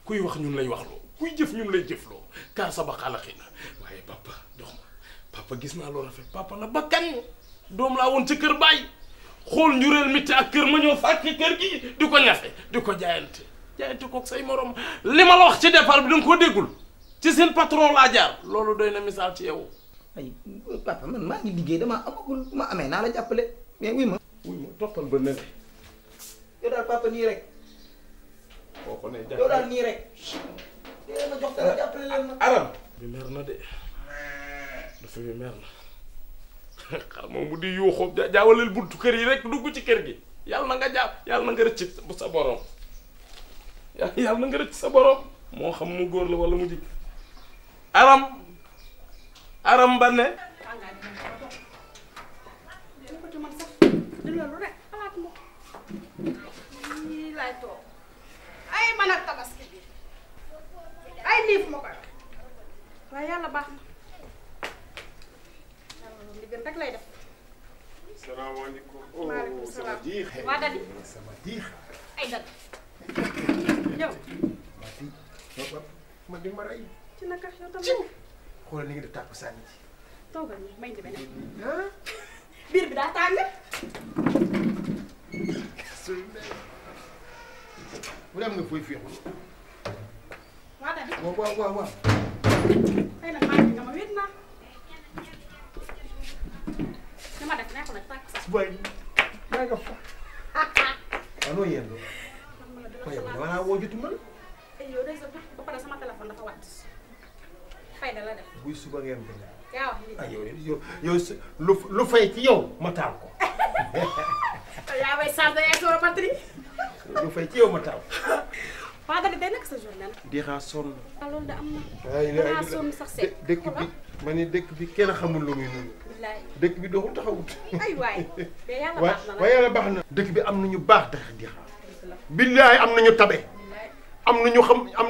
[SPEAKER 3] kuy wax ñun lay wax loo kuy jëf ñun lay jëf loo kaar sa ba xalaxi na waaye papa jox ma papa gis naa loo rafet papa na ba kañ doom laa woon ci kër bàyyi xool njureel mitti ak kër ma ñëw fàkki kër gi di ko ñafe di ko jaayante kook say morom li ma la wax ci départ bi da nga ko déggul ci seen patron laa jaar loolu doy na misaal ci yow.
[SPEAKER 4] ay papa man maa ngi liggéey damaa amagul ma amee naa la jàppale mais wuy ma
[SPEAKER 3] toppal ba ne
[SPEAKER 4] yow daal papa nii rek
[SPEAKER 3] boo ko nee
[SPEAKER 4] yow daal nii rek dee ma jox dara jàppale leen ma
[SPEAKER 3] aram bi mer na de dafa bi mer na xar moom bu di yuuxoo jaawaleel buntu kër yi rek dugg ci kër gi yàlla na nga jàpp yàlla na nga rëcc bu sa borom yàlla na nga rëcc sa borom moo xam mu góor la wala mu jig aram ba ne
[SPEAKER 2] ay man ak tabaski bi ay liif ma koy waaye yàlla baax na li gën rek lay def.
[SPEAKER 9] salaamaaleykum.
[SPEAKER 2] maaleykum salaam.
[SPEAKER 9] waa
[SPEAKER 2] Dadi.
[SPEAKER 9] sama diix.
[SPEAKER 2] ay Dadi. yow.
[SPEAKER 9] ma di ma rey.
[SPEAKER 2] ci naka yow tamit.
[SPEAKER 9] xoolal ni nga def tàkku sànni ci.
[SPEAKER 2] toogal nii may di beneen. biir bi daa tàng.
[SPEAKER 9] bu dee am nga fooy féexul.
[SPEAKER 2] waa Dadi.
[SPEAKER 9] waaw.
[SPEAKER 2] xëy na maa ngi nga ma wéet naa. dama def neexu nag tàkk sax.
[SPEAKER 9] booy maa nga fa. waaw noo yéen loolu. waaye dama naa woo jotu man.
[SPEAKER 2] yow de sa ba pare sama téléphone dafa wàtt. fay da la def.
[SPEAKER 9] buy suba ngeen ko def.
[SPEAKER 2] yaa wax lii.
[SPEAKER 9] ah yow lu fay ci yow ma taal ko.
[SPEAKER 2] yaa may chargé ay soo batterie.
[SPEAKER 9] lu fay ci yow ma taal.
[SPEAKER 2] waa Dadi day nekk sa journée la.
[SPEAKER 9] di xaar sonn.
[SPEAKER 2] loolu de am na.
[SPEAKER 9] ay
[SPEAKER 2] danaa sonn sax seet.
[SPEAKER 9] dëkk bi ma ni dëkk bi kenn xamul lu muy noonu.
[SPEAKER 2] billaay.
[SPEAKER 9] dëkk bi doxul taxawut.
[SPEAKER 2] ay waay. mais yàlla baax na la
[SPEAKER 9] waaye yàlla baax na. dëkk bi am na ñu baax tax di xaar. billaay am na ñu tabe. am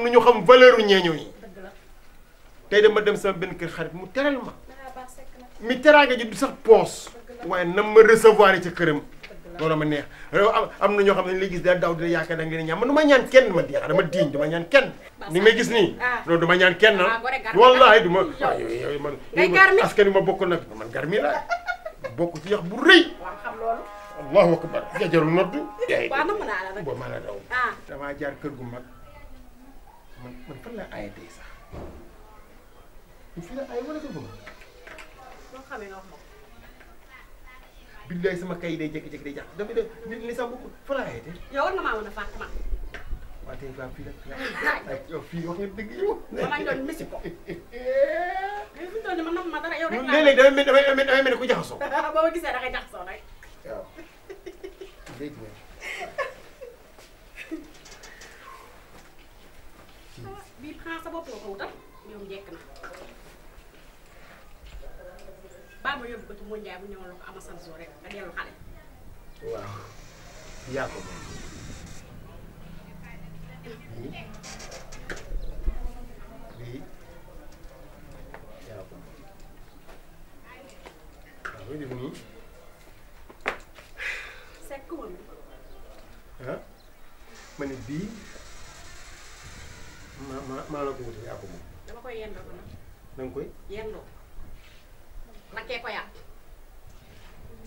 [SPEAKER 9] na ñu xam valeur u ñeeño yi. tey dama dem sama benn kër xarit mu teral ma. mi teraanga ji du sax poos. waaye na ma recevoir ca këram. loolu ma neex am na ñoo xam ne li gis daal daaw dina yaakaar da nga leen ñaan man du ma ñaan kenn ma deex dama diiñ du ma ñaan kenn ni may gis nii loolu du ma ñaan kenn wallahi du ma yooyu man askan wi ma bokk nag man garmi la bokk ci yax bu rëy allahu akbar jajarul noddu boo ma la daw damaa jaar kër gu mag man fan la aye tey sax ñu fi la aye wala kër gu mag billaay sama kay day jékki-jékki day jàpp dafa de li sax bu fa laa yeete.
[SPEAKER 2] yow war nga maa mën a fàtte ma.
[SPEAKER 9] waa tey fii la yow fii wax nga dëgg yow.
[SPEAKER 2] dama doon misi ko. mais fi mu toll nii man ma dara yow rek
[SPEAKER 9] léeg-léeg damay mel ni ku jaxasoo.
[SPEAKER 2] boo ma gisee da ngay jaxasoo rek.
[SPEAKER 9] waaw dégg nga.
[SPEAKER 2] bii xanaa sa bopp nga ko wutal yow njëkk na. baal ma yóbbu ko ci Mondiaye bu ñëwoon la ko ama sanso rek nga dellu xale.
[SPEAKER 9] waaw yaa ko moom. bii yaa ko moom. waaw muy def nii.
[SPEAKER 2] sekk woon
[SPEAKER 9] ah ma ne bii maa la ko wutal yaa ko moom.
[SPEAKER 2] dama koy yendoo ko nag.
[SPEAKER 9] da nga koy.
[SPEAKER 2] yendoo lakkee ko yàpp.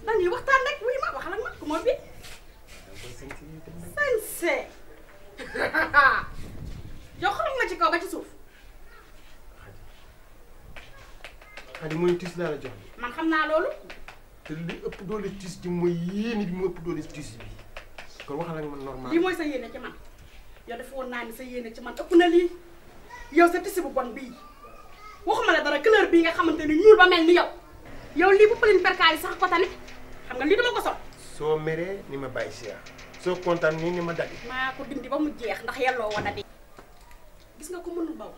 [SPEAKER 2] dañuy waxtaan rek wuy ma waxal ak ma ku ma bi. sañse yow xool nga ci kaw ba ci suuf.
[SPEAKER 9] xadi mooy tis laa la jox bi.
[SPEAKER 2] man xam naa loolu.
[SPEAKER 9] te li ëpp doole tis ji mooy yéene bi mu ëpp doole tis bi kon waxal ak man normal.
[SPEAKER 2] lii mooy sa yéene ci man yow dafa woon naa ni sa yéene ci man ëpp na lii yow sa tisi bu bon bii waxuma la dara couleur bii nga xamante ni ñuul ba mel ni yow yow lii bu pëlin perkaal yi sax ko tane xam nga lii dama ko sol.
[SPEAKER 9] soo meree ni ma bàyyi si soo kontaan nii ni ma dagg.
[SPEAKER 2] maa ko dindi ba mu jeex ndax yelloo wala di gis nga ko mënul baw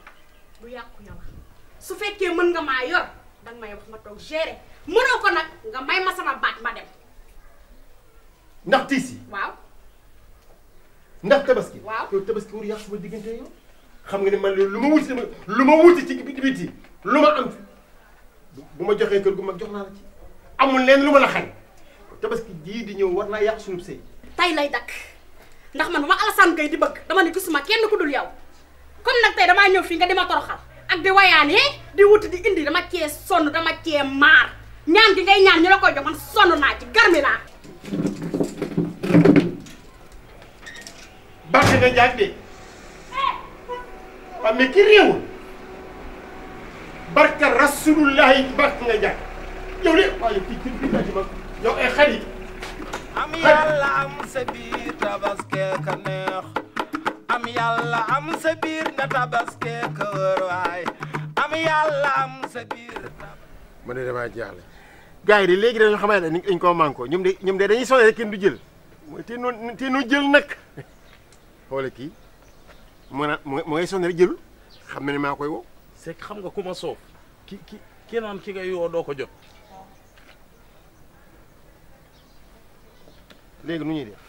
[SPEAKER 2] du yàqu yow su fekkee mën nga maa yor danga may wax ma toog gérer mënoo ko nag nga may ma sama baat ma dem.
[SPEAKER 9] ndax tiis yi.
[SPEAKER 2] waaw.
[SPEAKER 9] ndax tabaski.
[SPEAKER 2] waaw
[SPEAKER 9] yow tabaski wur yàq sama diggante yow. xam nga ni man lu ma wuti ci biti lu ma am bu ma joxee kër gu mag jox naa la ci amul leen lu ma la xañ tabaski jii di ñëw war naa yàq sunub sëy.
[SPEAKER 2] tay lay dakk ndax man bu ma Alassane Gueye di bëgg dama ne gisuma kenn ku dul yow comme nag tey damaa ñëw fii nga di ma toroxal ak di wayaane di wuti di indi dama cee sonn dama cee maar ñaan gi ngay ñaan ñu la koy jox man sonn naa ci garmi laa.
[SPEAKER 9] barke nga jaag de waaw mais ki réewul barka rasulullahi barke nga jaag yow de waaye kii kii bii daal yow ay xarit.
[SPEAKER 1] am yàlla am sa biir tabaske ka neex am yàlla am sa biir nga tabaske ka wër waay am yàlla am sa biir.
[SPEAKER 9] ma ne damaa jaaxle gars yi de léegi dañoo xamante ne dañ koo manko ñoom de dañuy sonné rek kenn du jël mooy te noo jël nag xoole kii mu ngay sonné rek jëlul xam na ne maa koy woo.
[SPEAKER 3] c'est que xam nga ku ma soof ki naan ki ngay yoo doo ko jot.
[SPEAKER 9] léegi nu ñuy def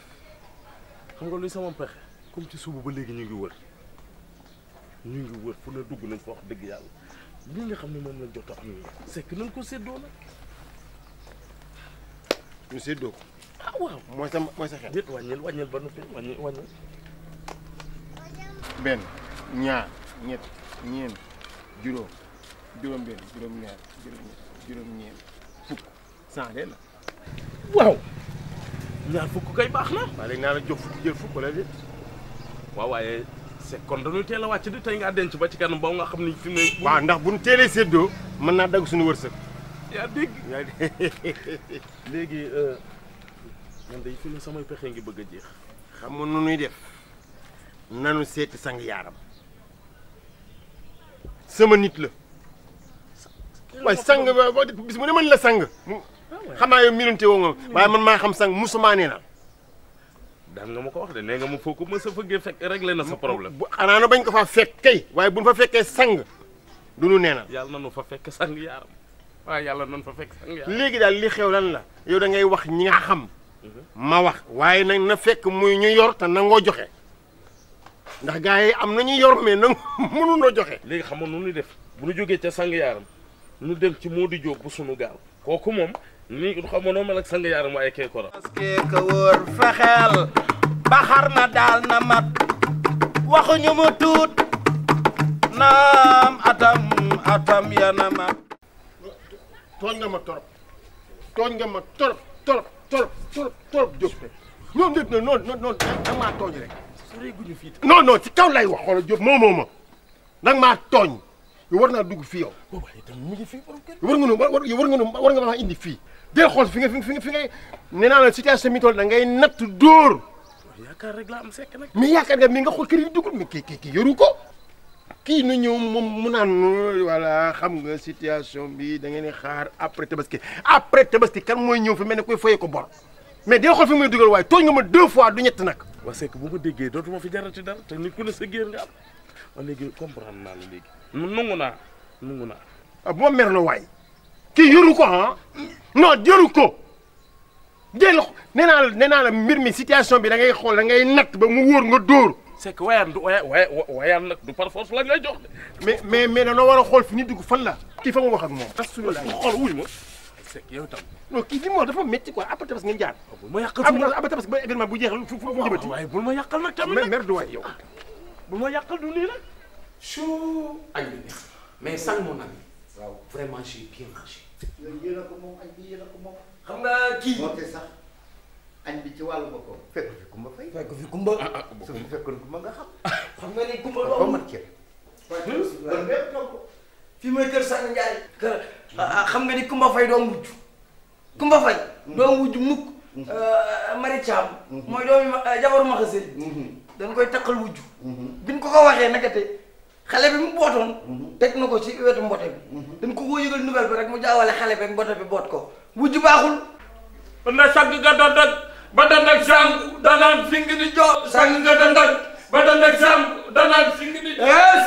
[SPEAKER 3] xam nga luy sama pexe comme ci suba ba léegi ñu ngi wër fu ne dugg nañ fa wax dëgg yàlla lii nga xam ne moom lañ jot a am nii c'est que nañ ko séddoo nag.
[SPEAKER 9] ñu séddoo ko.
[SPEAKER 3] ah waaw
[SPEAKER 9] mooy sa xel.
[SPEAKER 3] déet wàññil ba noppi wàññil.
[SPEAKER 9] benn ñaar ñett ñeent juróom benn juróom ñaar juróom ñeent fukk 100 de la.
[SPEAKER 3] waaw. ñaar fukk kay baax na.
[SPEAKER 9] waaw léegi naa la jox fukk jël fukk wala déet.
[SPEAKER 3] waaw waaye c'est kon dañuy teel a wàcc di tey ngaa denc ba ci kanam ba nga xam ni fi mu.
[SPEAKER 9] waaw ndax bu ñu teelee séddoo mën naa dagg suñu wërsëg.
[SPEAKER 3] yaa dégg. léegi man de fi ne samay pexe ngi bëgg a jeex.
[SPEAKER 9] xam nga nu nuy def nanu seeti sang yaaram sama nit la. waaye sang ba bis mu ne man la sang. xam naa yow minute woo nga waaye man maa xam sang musuma nee na.
[SPEAKER 3] daan nga ma ko wax de nee nga ma foo ko mës a fëggee fekk réglé na sa problème.
[SPEAKER 9] bu xanaa na bañ ko faa fekk kay waaye bu ñu fa fekkee sang du nu neenal.
[SPEAKER 3] yàlla na nu fa fekk sang yaaram waaye yàlla na nu fa fekk sang yaaram.
[SPEAKER 9] léegi daal li xew lan la yow da ngay wax ñi nga xam. ma wax waaye nag na fekk muy ñu yor te nangoo joxe ndax gars yi am na ñu yor mais nag mënunoo joxe.
[SPEAKER 3] léegi xam nga nu ñuy def bu ñu jógee ca sang yaaram nu dem ci Modou Diop bu sunu gaal kooku moom. nii xam nga noo mel ak sang yaaram waaye kee ko ra.
[SPEAKER 1] parce que ka wóor fexeel ba xar na daal na mat waxuñu mu tuut naam atam yana mat.
[SPEAKER 9] tooñ nga ma torop torop Diop ñoom ñëpp ne non da maa tooñ rek.
[SPEAKER 3] sori guñu fii.
[SPEAKER 9] non ci kaw lay wax xoolal Diop moo ma da maa tooñ yow war naa dugg fii yow.
[SPEAKER 3] waaye itam mi ngi fii borom kër.
[SPEAKER 9] war nga ma indi fii. del xool fi nga nee naa la situation mi toll da ngay natt dóor.
[SPEAKER 3] yaakaar rek laa am sekk nag.
[SPEAKER 9] mais yaakaar nga mi nga xool kër yi dugul mais kii yoru ko. kii nu ñëw moom mu naan voilà xam nga situation bi da ngeen di xaar après tabaski kan mooy ñëw fi mel ne koy foyee ko bor mais dina xool fi muy dugal waaye tooñ nga ma 2 fois du ñett nag.
[SPEAKER 3] waa c'est que bu ma déggee dootuma fi jarati dara te nit ku ne sa géer nga am waa léegi comprendre naa la léegi nangu naa.
[SPEAKER 9] ah bu ma mer la waay kii yoru ko ah non yoru ko jël nee naa la mbir mi situation bi da ngay xool da ngay natt ba mu wóor nga dóor.
[SPEAKER 3] c'est que wayaan du wayaan nag du par force lañ lay jox de.
[SPEAKER 9] mais danoo war a xool fi ni dugg fan la. kii fa nga wax ak moom.
[SPEAKER 3] tas suñu la xool wuy ma. c'est que yow tam.
[SPEAKER 9] non kii fi mu wax dafa métti quoi après tabaski ngeen jaar.
[SPEAKER 3] bul ma yàqal suñu
[SPEAKER 9] après tabaski ba événement bu jeexal fu jëmati.
[SPEAKER 3] waaye bul ma yàqal nag tamit nag
[SPEAKER 9] mer du waay yow.
[SPEAKER 3] bul ma yàqal du nii nag.
[SPEAKER 11] chou añ bi neex mais sang mon ami. waaw vraiment j'ai bien mangé.
[SPEAKER 12] yéen a ko moom añ bi yéen a ko moom.
[SPEAKER 4] xam nga kii.
[SPEAKER 12] moo sax añ bi ci wàllu boppam. fekk fi kumba fay.
[SPEAKER 4] fekk fi kumba.
[SPEAKER 12] su fi fekkoon kumba nga xam.
[SPEAKER 4] xam nga ni kumba
[SPEAKER 12] ba mat ceeb.
[SPEAKER 4] fii mooy kër Sane Ndiaye. xam nga ni kumba fay doo mujj. kumba fay. doo mujj mukk. Mari Thiam. mooy doomi jabaru Maxasee. dañ koy takkal wujj. biñ ko waxee nakate xale bi mu bootoon. teg na ko ci wetu mbote bi. dañ ko koo yëgal nouvelle bi rek mu jaawale xale bi ak mbote bi boot ko wujj baaxul.
[SPEAKER 8] na sang nga dandak ba dandak sang danaan fing di jo sang nga dandak ba dandak sang danaan fing di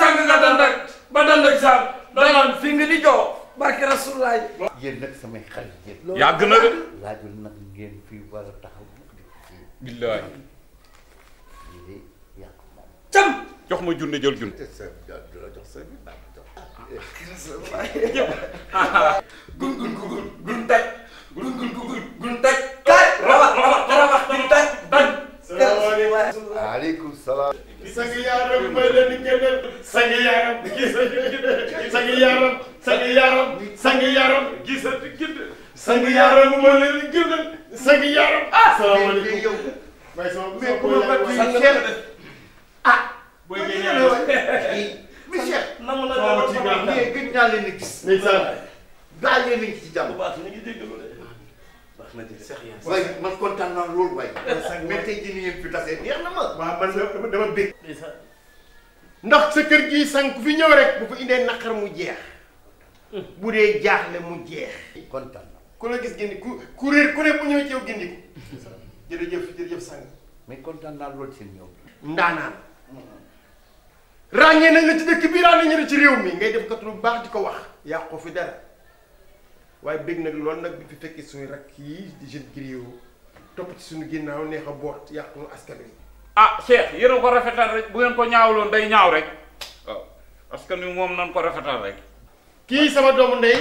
[SPEAKER 8] sang nga dandak ba dandak sang danaan fing di jo
[SPEAKER 4] barke Rasulaay.
[SPEAKER 12] yéen nag samay xarit yéen.
[SPEAKER 8] yàgg na de.
[SPEAKER 12] laajul nag ngeen fii war a taxaw.
[SPEAKER 8] billaay.
[SPEAKER 12] lii de yaa ko moom.
[SPEAKER 4] cam.
[SPEAKER 8] jox ma junne jël junne.
[SPEAKER 12] du la jox sa bi baax
[SPEAKER 4] gun gun gun gun taj gun gun gun gun taj kay rawax gun taj bañ.
[SPEAKER 12] salaamaaleykum. waaleykum salaam.
[SPEAKER 9] sang yaaram may leen di génneel sang yaaram sang yaaram sang yaaram sang yaaram
[SPEAKER 3] gisati ginde.
[SPEAKER 9] sang yaaram may leen di génneel sang yaaram. salaamaaleykum yow. waaye sama
[SPEAKER 12] ku ma bat
[SPEAKER 9] sang
[SPEAKER 12] ah.
[SPEAKER 9] booy génneel
[SPEAKER 12] Michel.
[SPEAKER 9] nangu na la ci gàllankoor
[SPEAKER 12] mais gëj naa leen a gis.
[SPEAKER 9] ndeysaan.
[SPEAKER 12] gaa yéen a ngi ci jàmm.
[SPEAKER 3] baax na ngi déggalu de. baax na de c'est rien.
[SPEAKER 12] waaye man kontaan naa loolu waaye. mais tey jii nii yéen fi tasee neex na ma.
[SPEAKER 9] waaw man dama bég. ndax sa kër gii sang ku fi ñëw rek bu fa indee naqar mu jeex. bu dee jaaxle mu jeex.
[SPEAKER 12] kontaan na.
[SPEAKER 9] ku la gis gindi ku réer ku ne bu ñëwee ci yow gindi ko. jërëjëf sang.
[SPEAKER 12] mais kontaan naa loolu seen ñëw.
[SPEAKER 9] ndaanaan. ràññee nañ la ci dëkk bii ràññee nañ ci réew mi ngay def kat lu baax di ko wax. yàqu fi dara waaye bég nag loolu nag bi fi fekkee suñu rakk yi di jeune griot topp ci suñu ginnaaw neex a boot yàqu askan wi.
[SPEAKER 8] ah Cheikh yéen a ko rafetal rek bu ngeen ko ñaawloon day ñaaw rek waaw parce que ni moom nan ko rafetal rek.
[SPEAKER 9] kii sama doomu ndey.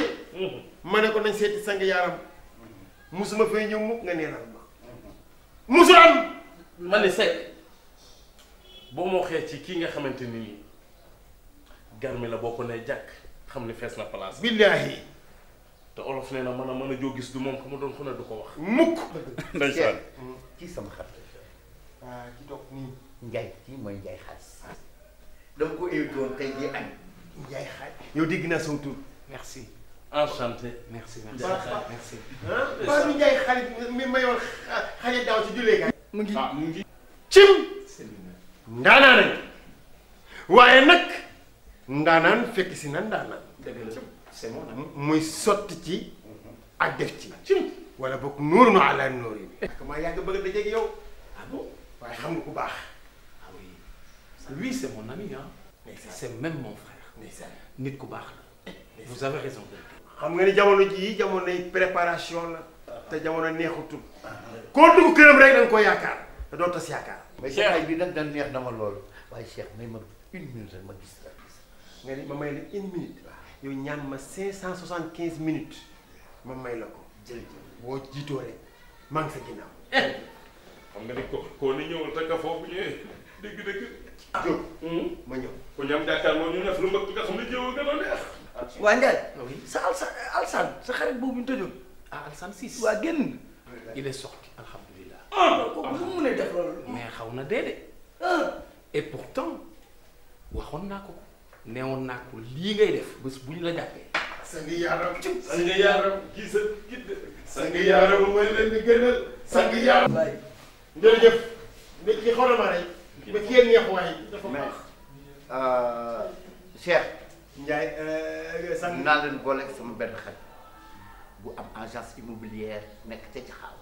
[SPEAKER 9] ma ne ko nañ seeti sang yaaram. musuma fay ñëw mukk nga neenal ma. musul am.
[SPEAKER 3] ma ne Seck boo ma waxee ci kii nga xamante ni nii garmi la boo ko nee jàkk xam ne fees na place.
[SPEAKER 9] billaahi.
[SPEAKER 3] te olof nee na mën a joo gis du moom ka ma doon fu ne du ko wax.
[SPEAKER 9] mukk.
[SPEAKER 3] ndeysaan.
[SPEAKER 12] kii sama xarit.
[SPEAKER 9] ah ki toog nii.
[SPEAKER 12] Ndiaye kii mooy Ndiaye xaalis. dama ko invité woon tey jii añ.
[SPEAKER 9] Ndiaye xaaj. yow dégg naa sama tur.
[SPEAKER 3] merci. enchanté.
[SPEAKER 11] merci
[SPEAKER 3] merci.
[SPEAKER 9] ah bi Ndiaye xarit mi mayoon xale daaw ci jullee gaay.
[SPEAKER 8] mu ngi.
[SPEAKER 9] cim. ndaanaan nañ waaye nag ndaanaan fekk si na ndaanaan.
[SPEAKER 11] dëgg la c'est mon ami.
[SPEAKER 9] muy sotti ci ak def ci. cim wala boog nuuru na ala nuur yi. comment yaa ngi bëgg a dajeeg yow.
[SPEAKER 11] ah bon.
[SPEAKER 9] waaye xam nga ku baax.
[SPEAKER 11] ah oui lui c'est mon ami hein. c'est même mon frère. nit ku baax la. vous avez raison.
[SPEAKER 9] xam nga ni jamono jii jamonoy préparation la. te jamono neexutul. koo dugg këram rek da nga ko yaakaar te doo tas yaakaar.
[SPEAKER 12] mais Cheikh bi nag dañ neex na ma loolu. waaye Cheikh may ma 1 minute rek ma gis la.
[SPEAKER 9] nga ni ma may la 1 minute. yow ñaan ma 575 minutes ma may la ko.
[SPEAKER 12] jërëjëf
[SPEAKER 9] boo jiitoo rek maa ngi sa ginnaaw.
[SPEAKER 8] xam nga ni ko ni ñëwul te ka foofu ñëwee dëgg-dëgg.
[SPEAKER 9] Diop. ma ñëw.
[SPEAKER 8] ku ñam jàkkaarloo ñu def lu mbëkk nga xam ne jiw gën a neex.
[SPEAKER 4] waa Ndiaye. sa Alsaan sa xarit boobu ñu tëjoon.
[SPEAKER 11] ah Alsane Ciss.
[SPEAKER 4] waa génn.
[SPEAKER 11] il est sorti alhamdulilah.
[SPEAKER 4] kooku nu mu mënee def loolu.
[SPEAKER 11] mais xaw na dee de. et pourtant waxoon naa ko neewoon naa ko lii ngay def bés bu ñu la jàppee.
[SPEAKER 9] sang yaaram sang yaaram kii sa gidd sang yaaram mooy leen di gënal sang yaaram. jërëjëf. mais kii xaw na ma rey. ba kii yéen neex waaye dafa baax.
[SPEAKER 12] Cheikh
[SPEAKER 9] Ndiaye sang
[SPEAKER 12] naa leen boole sama benn xarit bu am agence immobilière nekk ca Jaxaaw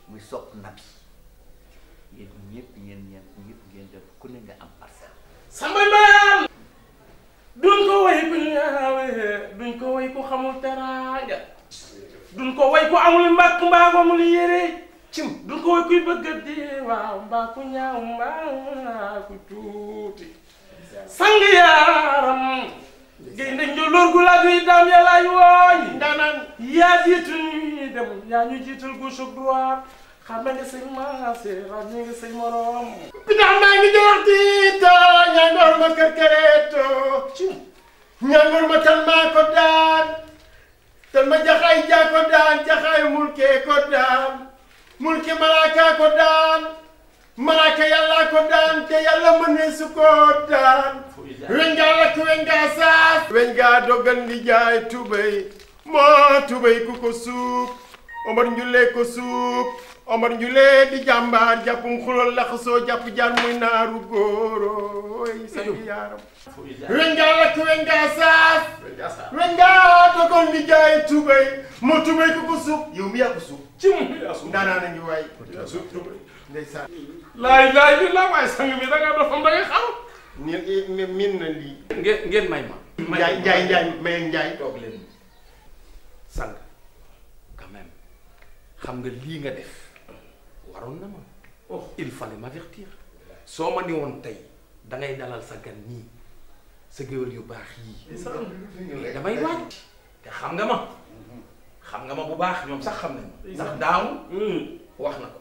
[SPEAKER 12] muy sopp nabi yéen ñëpp ngeen def ku ne nga am parcelle.
[SPEAKER 3] Samba Mbayaan duñ ko way ku ñaawee duñ ko way ku xamul teraanga duñ ko way ku amul mbàkk mbaa ko amul yére cim duñ ko way kuy bëgg a dee waaw mbaa ku ñaaw mbaa ku tuuti sang yaaram gay nañ njoloor gu laa duy daam yàllaay wooñ ndaanaan yaa jiitu ñuy dem yaa ñu jiital gauche ak droite xam nga say maase xam nga say morom
[SPEAKER 9] bitax maa ngi jox tiito ñangoor ma kër këreeto ñangoor ma tan maa ko daan tan ma jaxaay jaa ko daan jaxaay mulkee ko daan mulke malaaka ko daan malaaka yàlla ko daan te yàlla mënee su ko daan weñ ngaa lakk weñ ngaa saas weñ ngaa doggan di jaay tubéy moo tubéy ku ko suub Omar Njule ko suub Omar Njule di jàmbaar jàppum xulal laxasoo jàpp jaan muy naaru góorooy sang yaaram weñ ngaa lakk weñ ngaa saas weñ ngaa doggan di jaay tubéy moo tubéy ku ko suub yow mi yaa ko suub ci mu yaa suub ndaanaa na ngi waay suub tubéy ndeysaan
[SPEAKER 3] laay bi la waaye sang bi da nga dofam da nga xam
[SPEAKER 9] ni min na lii
[SPEAKER 11] ngeen may ma.
[SPEAKER 9] Njaay
[SPEAKER 11] toog leen sang quand même xam nga lii nga def waroon na ma. il fallait m'avertir soo ma ni woon tey da ngay dalal sa gan ñii sa géwél yu baax yii damay waaj te xam nga ma bu baax ñoom sax xam nañ ma ndax daaw wax na ko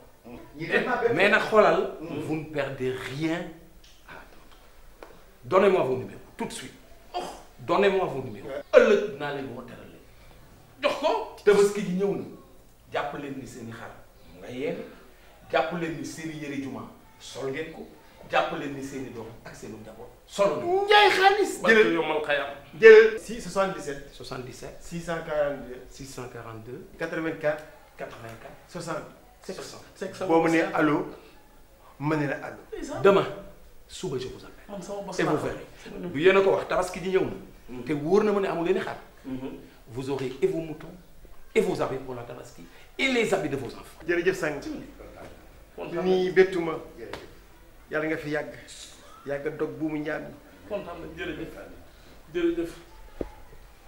[SPEAKER 11] mais nag xoolal vous ne perdez rien à attendre donnez-moi vos numéros tout de suite donnez-moi vos numéros ëllëg naa leen woo teral leen jox ko tabaski ji ñëw na jàpp leen ni seeni xar mu nga yéene jàpp leen ni seeni yëre juma sol ngeen ko jàpp leen ni seeni doom ak seeni njaboot solo na
[SPEAKER 9] Njaay xaalis
[SPEAKER 3] jël yomal xayam
[SPEAKER 9] jël 77
[SPEAKER 11] 77
[SPEAKER 9] 642
[SPEAKER 11] 642
[SPEAKER 9] 84
[SPEAKER 11] 84
[SPEAKER 9] 60 boo mu ne allo ma ne la allo
[SPEAKER 11] demain suba je vous appelle et vous verrez du yéen a ko wax tabaski ji ñëw na te wóor na ma ne amul leen xar vous aurez et vos moutons et vos habits pour la tabaski et les habits de vos enfants.
[SPEAKER 9] jërëjëf sang nii bettuma yàlla nga fi yàgg dog buumu ñaan
[SPEAKER 3] kontaan na jërëjëf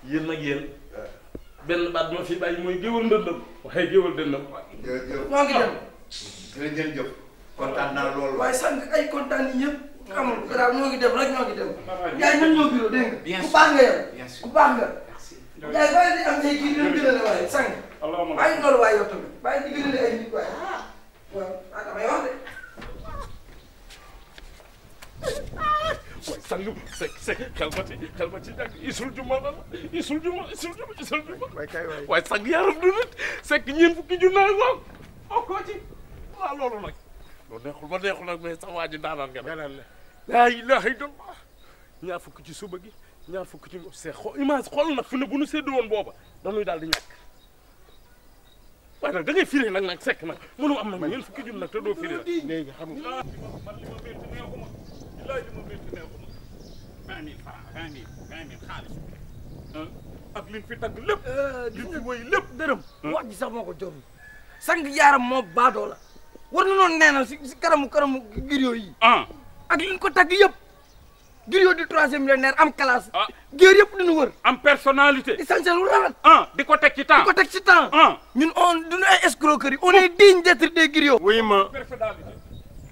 [SPEAKER 3] yéen nag yéen benn baat ma fi bàyyi mooy géwal ndëndam waaye géwal dëndam
[SPEAKER 4] ñoo ngi dem
[SPEAKER 12] jërëjëf kontaan naa loolu.
[SPEAKER 4] waaye sang ay kontaan yi ñëpp amul garaaw ñoo ngi dem rek ñoo ngi dem yaay nan ñoo bureau dégg nga ku baax nga yow ku baax nga yaay bàyyi di am ay kii leen gënale waaye sang bàyyi loolu waaye yow tamit bàyyi di gënale ay nit waaye waaw damay wax de
[SPEAKER 3] waaye sang sek xel ma ci jàng isul juma waaye sang yaram du nit sekk ñeen fukki junnaay lool koo ci waaw loolu nag loolu neexul nag mais sax waa ji daanaan nga laa ilaha illallah ñaar fukki ci suba gi ñaar fukki ci c'est image xool nag fu ne bu nu séddu woon booba dañuy daal di ñàkk waaye nag da ngay firi nag sekk nag mënu am nag ñeen fukki junni nag te doo firi nag
[SPEAKER 9] léegi xam nga
[SPEAKER 3] man li ma métti neexuma bilaay li ma métti neexuma 20 000 francs 20 000 xaalis ak liñ fi tagg lépp liñ fi woy lépp
[SPEAKER 4] dërëm wax ji sax moo ko jorul sang yaaram moo baadoo la war na noonu neenal si karamu griot yi ak liñ ko tagg yëpp griot du 3e millénaire am classe géer yëpp diñu wër
[SPEAKER 3] am personnalité
[SPEAKER 4] essentiel lu rafet
[SPEAKER 3] di ko teg ci temps
[SPEAKER 4] ñun duñu ay escroquerie on est digne d'être des griots
[SPEAKER 9] wuy ma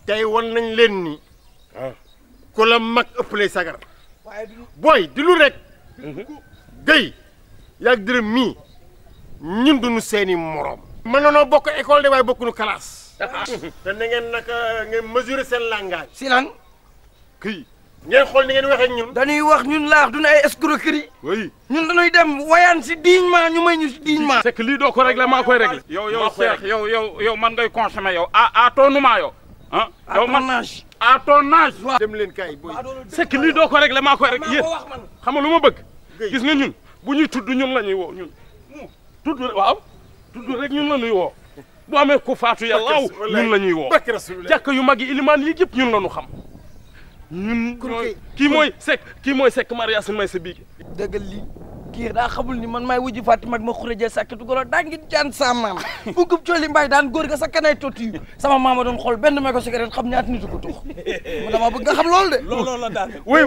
[SPEAKER 9] tey wan nañ leen ni ku la mag ëppale sagar booy di lu rek gëy yaag dërëm mii ñun duñu seeni moroom mën nanoo bokk école de waaye bokkuñu classe te na ngeen naka ngeen mesurer seen langage
[SPEAKER 4] si lan
[SPEAKER 9] kii ngeen xool ni ngeen waxee ñun
[SPEAKER 4] dañuy wax ñun laax duñu ay escroquerie
[SPEAKER 9] oui
[SPEAKER 4] ñun dañuy dem wayaan si dignement ñu may ñu si dignement
[SPEAKER 3] c'est que lii doo ko régler maa koy régler yow Cheikh yow man ngay consommer yow à ton moment yow yow man à ton âge
[SPEAKER 9] dem leen kay boy
[SPEAKER 3] c'est que lii doo ko régler maa koy régler yéen xam nga lu ma bëgg gis nga ñun bu ñuy tudd ñun la ñuy woo ñun tudd rek ñun la ñuy woo bu amee ku faatu yàlla ñun la ñuy woo jàkk yu mag yi ilimaan yi yëpp ñun la ñu xam ñun ñooy kii mooy Seck mariage may sa biige.
[SPEAKER 4] dëggal lii kii daa xamul ni man maay wujji Fatima ak ma xurajee sàkkitu golo daa ngi jaan sa maam bu gub cooli mbay daan góor ga sa kanay toti yu sama maama doon xool benn mégo cigarette xam ñaata nit ko tux ma dama bëgg nga xam loolu de
[SPEAKER 3] looloo la daan
[SPEAKER 8] wuy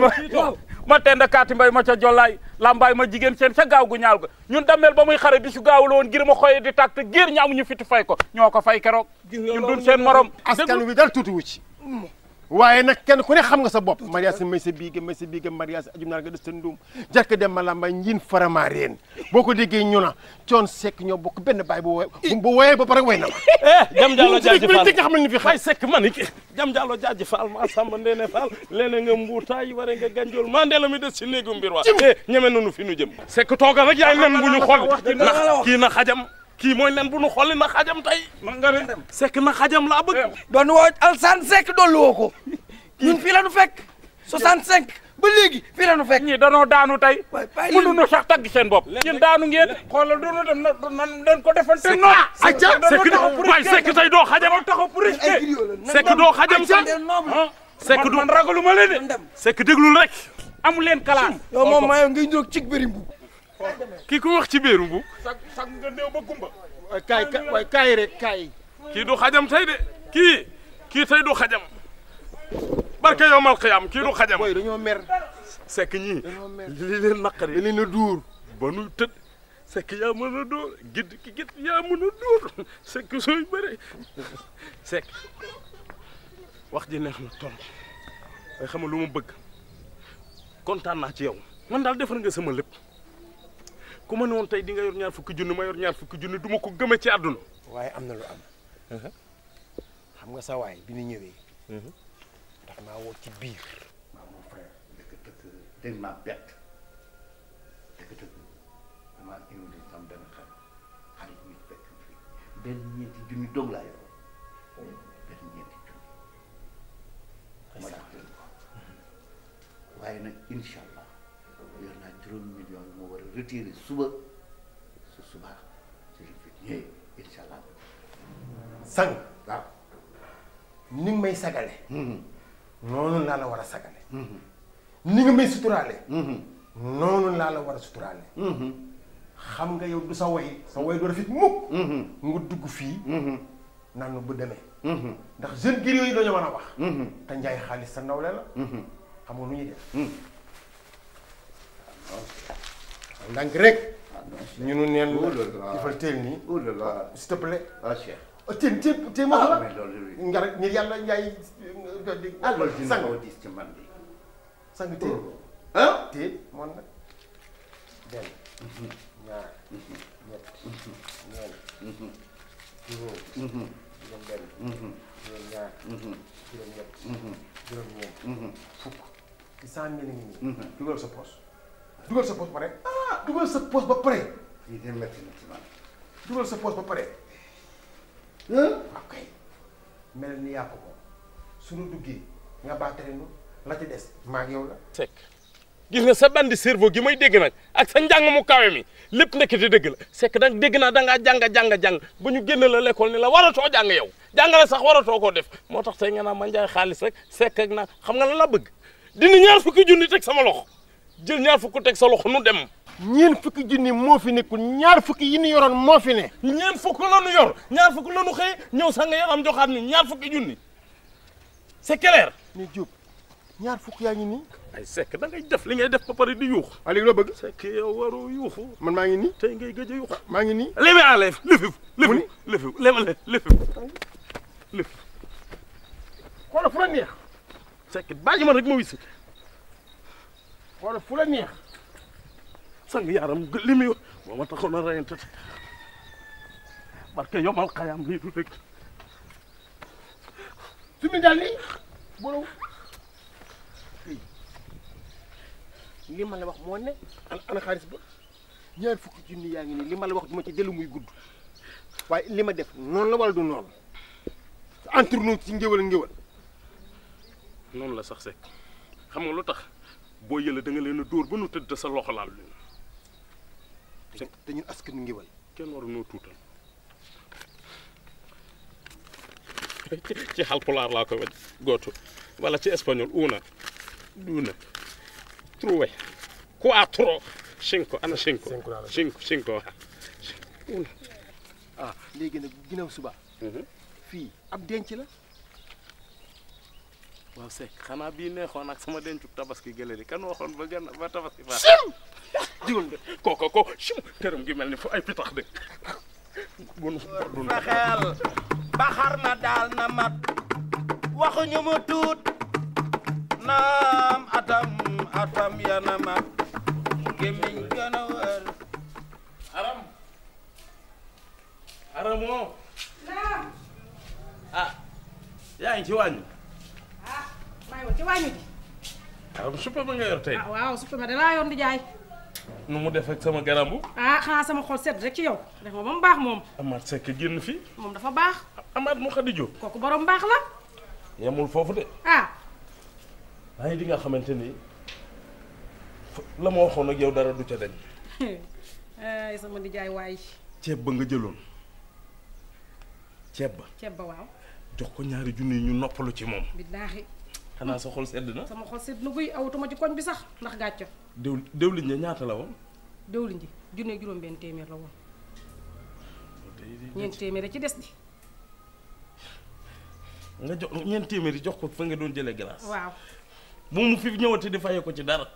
[SPEAKER 8] ma tend kaati mbay ma ca jollaay lambaay ma jigéen seen ca gaaw gu ñaaw ga ñun damel ba muy xare bi su gaaw la woon ngir ma xoye di tàkk te géer ñi amuñu fiti fay ko ñoo ko fay keroog ñun duñ seen morom
[SPEAKER 9] askan wi dara tuuti wu ci waaye nag kenn ku ne xam nga sa bopp mariage may sa biige mariage ajum naar nga des sa ndum jarka dem ma lambay njiin farama reen boo ko déggee ñu na coon Seck ñoo bokk benn baay bu woyee ba pare way na ma
[SPEAKER 3] jam jàllo jaaji faal
[SPEAKER 9] nga xam ne fi
[SPEAKER 3] xay Seck man jam jàllo jaaji faal ma samba ndeene faal leene nga mbuutaay ware nga ganjol maa ndeela mi des si néegu mbir waa ñeme nanu fi nu jëm Seck toogal rek yaay nen bu ñu xool ndax kii na xajam kii mooy nen bu nu xolli na xajam tey man nga ne Seck na xajam laa bëgg
[SPEAKER 4] doon woo Alsaan Seck doolu woo ko ñun fii la nu fekk 65 ba léegi fii la nu fekk
[SPEAKER 8] ñii danoo daanu tey mënuñu sax tagg seen bopp ñun daanu ngeen xoolal doonu dem nan den ko defante noonu
[SPEAKER 3] waay Seck tey doo xajam taxaw pour Seck doo xajam sax Seck du
[SPEAKER 8] man ragaluma leen de
[SPEAKER 3] Seck déglul rek
[SPEAKER 8] amu leen kalaas
[SPEAKER 4] yow moom maa yow ngay ndoog cig bëri mbu
[SPEAKER 3] kii ku wax ci biiru bu
[SPEAKER 8] sag nga néew ba gumba
[SPEAKER 9] waay kaay rek kaay
[SPEAKER 3] kii du xajam tey de kii tey du xajam barke yow mal xiyam kii du xajam
[SPEAKER 9] boy dañoo mer
[SPEAKER 3] Seck ñii li leen naqari
[SPEAKER 9] da leen a duur
[SPEAKER 3] ba nu tëdd Seck yaa mën a dóor gidd ki gidd yaa mën a dóor Seck sooy bëre Seck wax ji neex na ton waaye xam nga lu ma bëgg kontaan naa ci yow man daal defar nga sama lépp ku ma ne woon tey di nga yor ñaar fukki junni ma yor ñaar fukki junni du ma ko gëme ci àdduna
[SPEAKER 9] waaye am na lu am xam nga sa waay bi ñu ñëwee daf maa woo ci biir
[SPEAKER 12] waaw mon frère dëgg dégg maa bett dëgg damaa invité sam benn xarit ñu fekk fi benn ñeenti junni dong laa yor benn ñeenti junni ma jox leen ko waaye nag incha allah yor naa juróomi million yi moo war a retiré suba su suba si li fi ñëwee incha allah
[SPEAKER 9] sang
[SPEAKER 12] waaw
[SPEAKER 9] ni nga may sagale noonu laa la war a sagale ni nga may suturaale noonu laa la war a suturaale xam nga yow du sa way du rafet mukk nga dugg fii naan nu bu demee ndax jeune gir yooyu dañoo mën a wax te njaay xaalis sa nawle la xam nga nu ñuy def ndànk rek ñu nu neen difal teel nii s'il te plaît tey ma la nga rek ngir yàlla njaay
[SPEAKER 12] loolu dina ko diis ci man bi
[SPEAKER 9] sang tey
[SPEAKER 12] ah
[SPEAKER 9] tey moon nag benn ñaar ñett ñeent juróom juróom benn juróom ñaar juróom ñett juróom ñeent fukk ci 100 000 ngi nii dugal sa poche ba pare dugal sa poche ba pare
[SPEAKER 12] lii de métti na ci man
[SPEAKER 9] dugal sa poche ba pare ok mel ni yaa ko moom suñu duggee nga baatare nu la ci des maa ak yow la
[SPEAKER 3] Seck gis nga sa bandi cerveau gi may dégg nag ak sa njàng mu kawe mi lépp nekkati dëgg la Seck nag dégg naa dangaa jàng ba ñu génn la l'école ni la waratoo jàng yow jàngale sax waratoo koo def moo tax tey nga naa ma njaay xaalis rek Seck ak naa xam nga lan la bëgg dina ñaar fukki junni teg sama loxo jël ñaar fukki teg sa loxo nu dem
[SPEAKER 9] ñeent fukki junni moo fi nekkul ñaar fukki yi ñu yoroon moo fi ne
[SPEAKER 3] ñeent fukk la nu yor ñaar fukk la nu xëy ñëw sax nga yaram joxaat ni ñaar fukki junni c'est clair
[SPEAKER 9] ni Diop ñaar fukk yaa ngi nii
[SPEAKER 3] ay Seck da ngay def li ngay def ba pare di yuux
[SPEAKER 9] waa léegi loo bëgg
[SPEAKER 3] Seck yow waroo yuuxu
[SPEAKER 9] man maa ngi nii
[SPEAKER 3] tey ngay gëj a yuux
[SPEAKER 9] maa ngi nii
[SPEAKER 3] lémi enlève lëfi
[SPEAKER 9] xoolal fu la neex
[SPEAKER 3] Seck bàyyi ma rek ma wisi
[SPEAKER 9] xoolal fu la neex
[SPEAKER 3] sang yaram li muy moo ma taxoon a reyante parce que yomal xayaam lii du dëgg
[SPEAKER 9] su mu daal nii bolo li ma la wax moo ne ana xaalis ba ñaar fukki junni yaa ngi nii li ma la wax duma ci dellu muy gudd waaye li ma def noonu la wala du noonu entre nous ci ngéwal
[SPEAKER 3] noonu la sax Seck xam nga lu tax boo yële da nga leen a dóor ba nu tëdd sa loxo laal leen
[SPEAKER 9] te ñun askanu ngéwal
[SPEAKER 3] kenn waru noo tuutal ci xalpulaar laa koy waj gootu wala ci espagnol una 2 3 4 5 ana 5
[SPEAKER 9] ah léegi nag ginnaaw suba fii ab denc la
[SPEAKER 3] waaw Seck xanaa bii neexoon ak sama dencu tabaski gële di kan waxoon ba tabaski fa
[SPEAKER 9] digal nga
[SPEAKER 3] ko sim këram gi mel ni fu ay pitax de
[SPEAKER 1] fexeel ba xar na daal na mat waxuñu mu tuut naam atam yana mat gémmiñ gën a wër
[SPEAKER 3] aramoo
[SPEAKER 2] naam
[SPEAKER 3] ah yaa ngi ci wàññi
[SPEAKER 2] maa ngi woon ci wàññi ji
[SPEAKER 3] aram suppe ba nga yor tey
[SPEAKER 2] waaw suppe ma dalaa yoon di jaay
[SPEAKER 3] nu mu def ak sama garambu
[SPEAKER 2] xanaa sama xol sedd rek ci yow def ma ba mu baax moom
[SPEAKER 3] Amath Seck génn fii
[SPEAKER 2] moom dafa baax
[SPEAKER 3] Amath mu Khady Diop
[SPEAKER 2] kooku borom baax la
[SPEAKER 3] yemul foofu de waaye di nga xamante ni la ma waxoon ak yow dara du ca dañ
[SPEAKER 2] ay sama di jaay waay
[SPEAKER 3] ceeb ba nga jëloon ceeb ba
[SPEAKER 2] waaw
[SPEAKER 3] jox ko 2 junni ñu noppalu ci moom
[SPEAKER 2] billaahi
[SPEAKER 3] xanaa sa xol sedd na
[SPEAKER 2] sama xol sedd na guy awutuma ci koñ bi sax ndax gàcco
[SPEAKER 3] déwlin ña ñaata la woon
[SPEAKER 2] déwlin ji junne juróom benn téeméer la woon 4 téeméer ci des di
[SPEAKER 3] nga jox 4 téeméer yi jox ko fa nga doon jëlee glace
[SPEAKER 2] waaw
[SPEAKER 3] bu mu fi ñëwati di fayee ko ci dara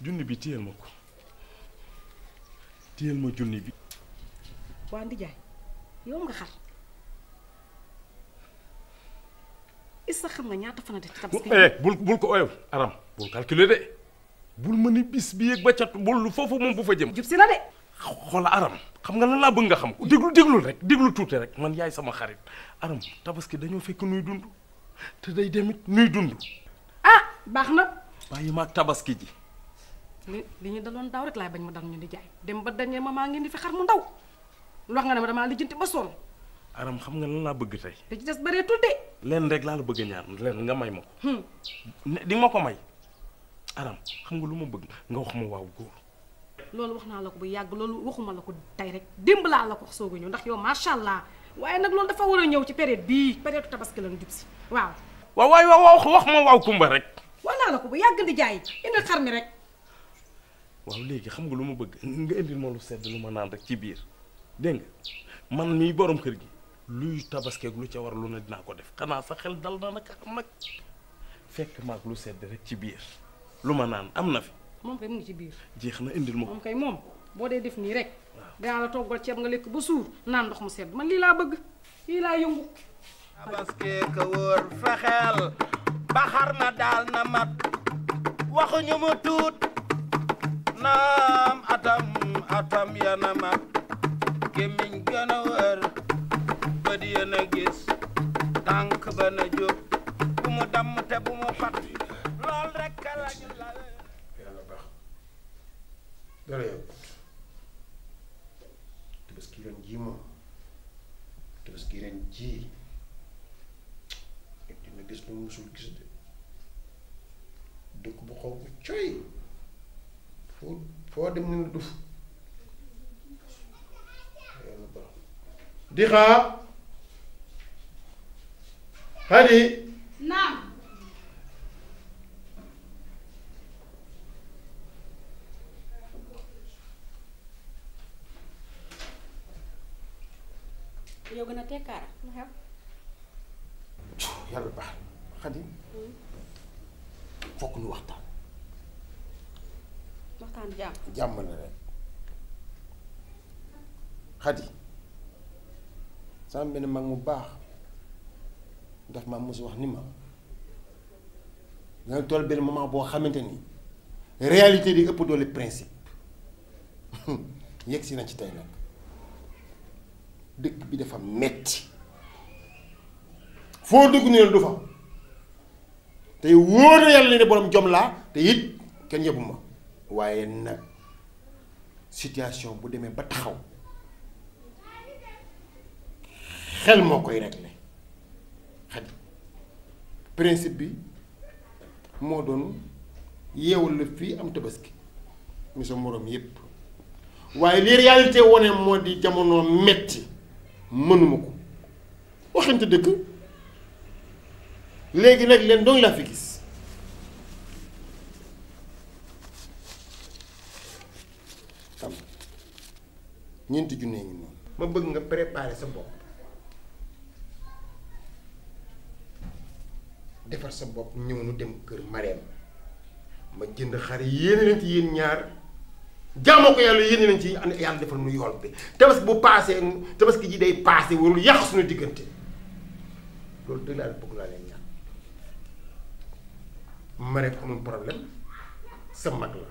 [SPEAKER 3] junni bi téyel ma ko téyel ma junni bi
[SPEAKER 2] waa ndijaay yow nga xar is sa xam nga ñaata fan a def tabaski
[SPEAKER 3] bul ko oyof aram bul calculer de bul ma ni bis bi yëg ba cat bul foofu moom bu fa jëm
[SPEAKER 2] jub si na de
[SPEAKER 3] xoola aram xam nga lan laa bëgg nga xam ko déglul rek déglu tuuti rek man yaay sama xarit aram tabaski dañoo fekk nuy dund te day demit nuy dund
[SPEAKER 2] baax na
[SPEAKER 3] bàyyi ma ak tabaski ji
[SPEAKER 2] li ñu daloon daaw rek laay bañ ma dal ñu di jaay dem ba dañee ma maa ngi di fi xar mu ndaw lu wax nga ne ma damaa lijjanti ba sonn
[SPEAKER 3] aram xam nga lan laa bëgg tey
[SPEAKER 2] li ci des bëreetul de
[SPEAKER 3] leen rek laa la bëgg ñaan leen nga may ma ko di ma ko may aram xam nga lu ma bëgg nga wax ma waaw góor
[SPEAKER 2] loolu wax naa la ko bu yàgg loolu waxuma la ko tey rek démb laa la ko wax soog a ñëw ndax yow macha allah waaye nag loolu dafa war a ñëw ci période bii période tabaski lañu jub si waaw
[SPEAKER 3] wax ma waaw kumba rek
[SPEAKER 2] wax naa la ko bu yàgg di jaay indil xar mi rek
[SPEAKER 3] waaw léegi xam nga lu ma bëgg nga indil ma lu sedd lu ma naan rek ci biir dégg nga man mii borom kër gi luy tabaskeeg lu ca war lu ne dinaa ko def xanaa sa xel dal na naka xam nag fekk maag lu sedd rek ci biir lu ma naan am na fi
[SPEAKER 2] moom kay mu ngi ci biir
[SPEAKER 3] jeex na indil ma ko
[SPEAKER 2] moom kay moom boo dee def nii rek dinaa la toggal ceeb nga lekk ba suur naan ndox mu sedd man lii laa bëgg lii laa yëngu
[SPEAKER 1] tabaski ka wóor fexeel ba xar na daal na mat waxuñu mu tuut naam atam yana mat gémmiñ gën a wër bët yéen a gis tànk ba na jóg bu mu damm te bu mu fat lool rek lañu la
[SPEAKER 5] yàlla baax dara yow tabaski ren ji moom tabaski ren ji dina gis lu musul gis de dëkk bu xonk coy foo dem ni na duf yàlla baax di xaar Khady
[SPEAKER 2] naam yow gën a tekkaara lu xew
[SPEAKER 5] yàlla baax Khady fokk ñu waxtaan jàmm la rek Khady sama benn mag mu baax daf ma mos wax ni ma nga toll benn moment boo xamante ni réalité di ëpp doole principe yegg si na ci tey nag dëkk bi dafa metti foo dugg ni du fa te wóor na yàlla ne borom jom laa te it kenn yëbu ma waaye nag situation bu demee ba taxaw xel moo koy réglé Khady principe bi moo doon yeewul la fii am tabaski mi sa moroom yépp waaye li réalité wone moo di jamono metti mënuma ko waxante dëgg léegi nag leen dooñu laa fi gis
[SPEAKER 9] ñeenti junne ngi noonu. ma bëgg nga préparer sa bopp defar sa bopp ñëw nu dem kër Marème ma jënd xar yéene leen ci yéen ñaar jaamoo ko yàlla yéene leen ci yàlla defal nu yool bi tabaski bu paasee tabaski ji day paase warul yàq suñu diggante loolu dëgg laa bëgg laa leen ñaan Marème amul problème sa mag la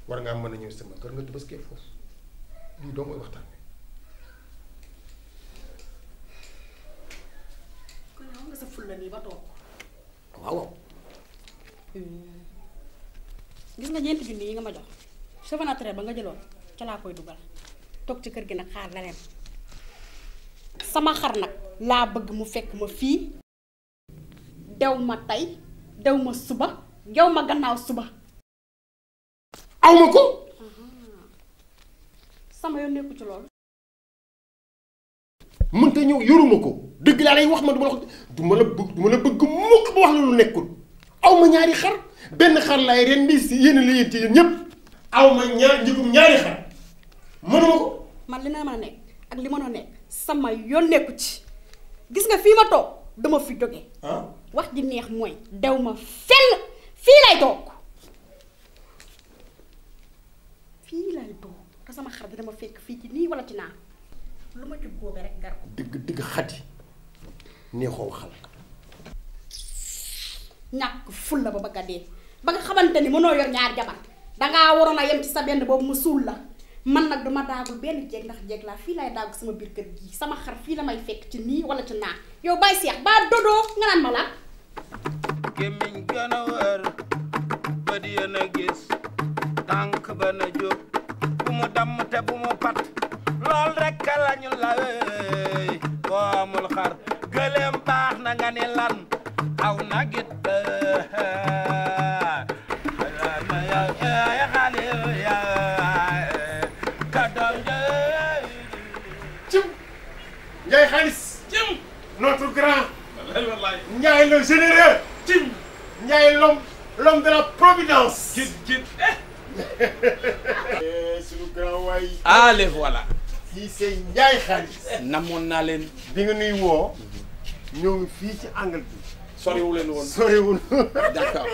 [SPEAKER 9] war ngaa mën a ñëw sama kër nga tabaskee foofu lii doo mooy waxtaan bi.
[SPEAKER 2] kon yow nga sa fulla nii ba toog.
[SPEAKER 9] waaw waaw.
[SPEAKER 13] gis nga ñeenti junni yi nga ma jox cheveux naturel ba nga jëloon ca laa koy dugal toog ci kër gi nag xaar leneen sama xar nag laa bëgg mu fekk ma fii dew ma tey dew ma suba dew ma gannaaw suba.
[SPEAKER 9] aw ma ko.
[SPEAKER 13] sama yoon nekku ci loolu.
[SPEAKER 9] mënta ñëw yoruma ko dëgg laa lay wax ma du ma la bëgg mukk ba wax la lu nekkul aw ma ñaari xar benn xar laay ren bi si yéen la yéen ci yéen ñëpp aw ma njëgum ñaari xar mënuma ko.
[SPEAKER 13] man li na mën a nekk ak li mën a nekk sama yoon nekku ci gis nga fii ma toog dama fi jóge wax ji neex mooy dew ma fenn fii lay toog fii lay toog te sama xar bi dama fekk fii ci nii wala ci naa lu ma ci góobe rek gar ko.
[SPEAKER 9] dëgg xadi neexoo waxal.
[SPEAKER 13] ñàkk ful la ba bëgg a dee ba nga xamante ni mënoo yor ñaari jabar dangaa waroon a yem ci sa benn boobu mu suul la man nag duma daagul benn jeeg ndax jeeg laa fii lay daagu sama biir kër gi sama xar fii la may fekk ci nii wala ci naa yow Baye Cheikh ba dodoo nga naan ma la.
[SPEAKER 1] gémmiñ gën a wër bët yéen a gis tànk ba na jóg bu mu damm te bu mu pat lool rekk lañu la wéy boo amul xar gëléem baax na nga ni lan aw nag it
[SPEAKER 9] cim Ndiaye xaalis cim notre grand Ndiaye le généreux cim Ndiaye l'homme de la providence suñu grand waay
[SPEAKER 11] allez voilà
[SPEAKER 9] fii c'est Ndiaye xaalis
[SPEAKER 11] namoon naa leen
[SPEAKER 9] bi nga nuy woo ñëw fii ci angle bi
[SPEAKER 11] soriwu leen woon
[SPEAKER 9] soriwul
[SPEAKER 11] d'accord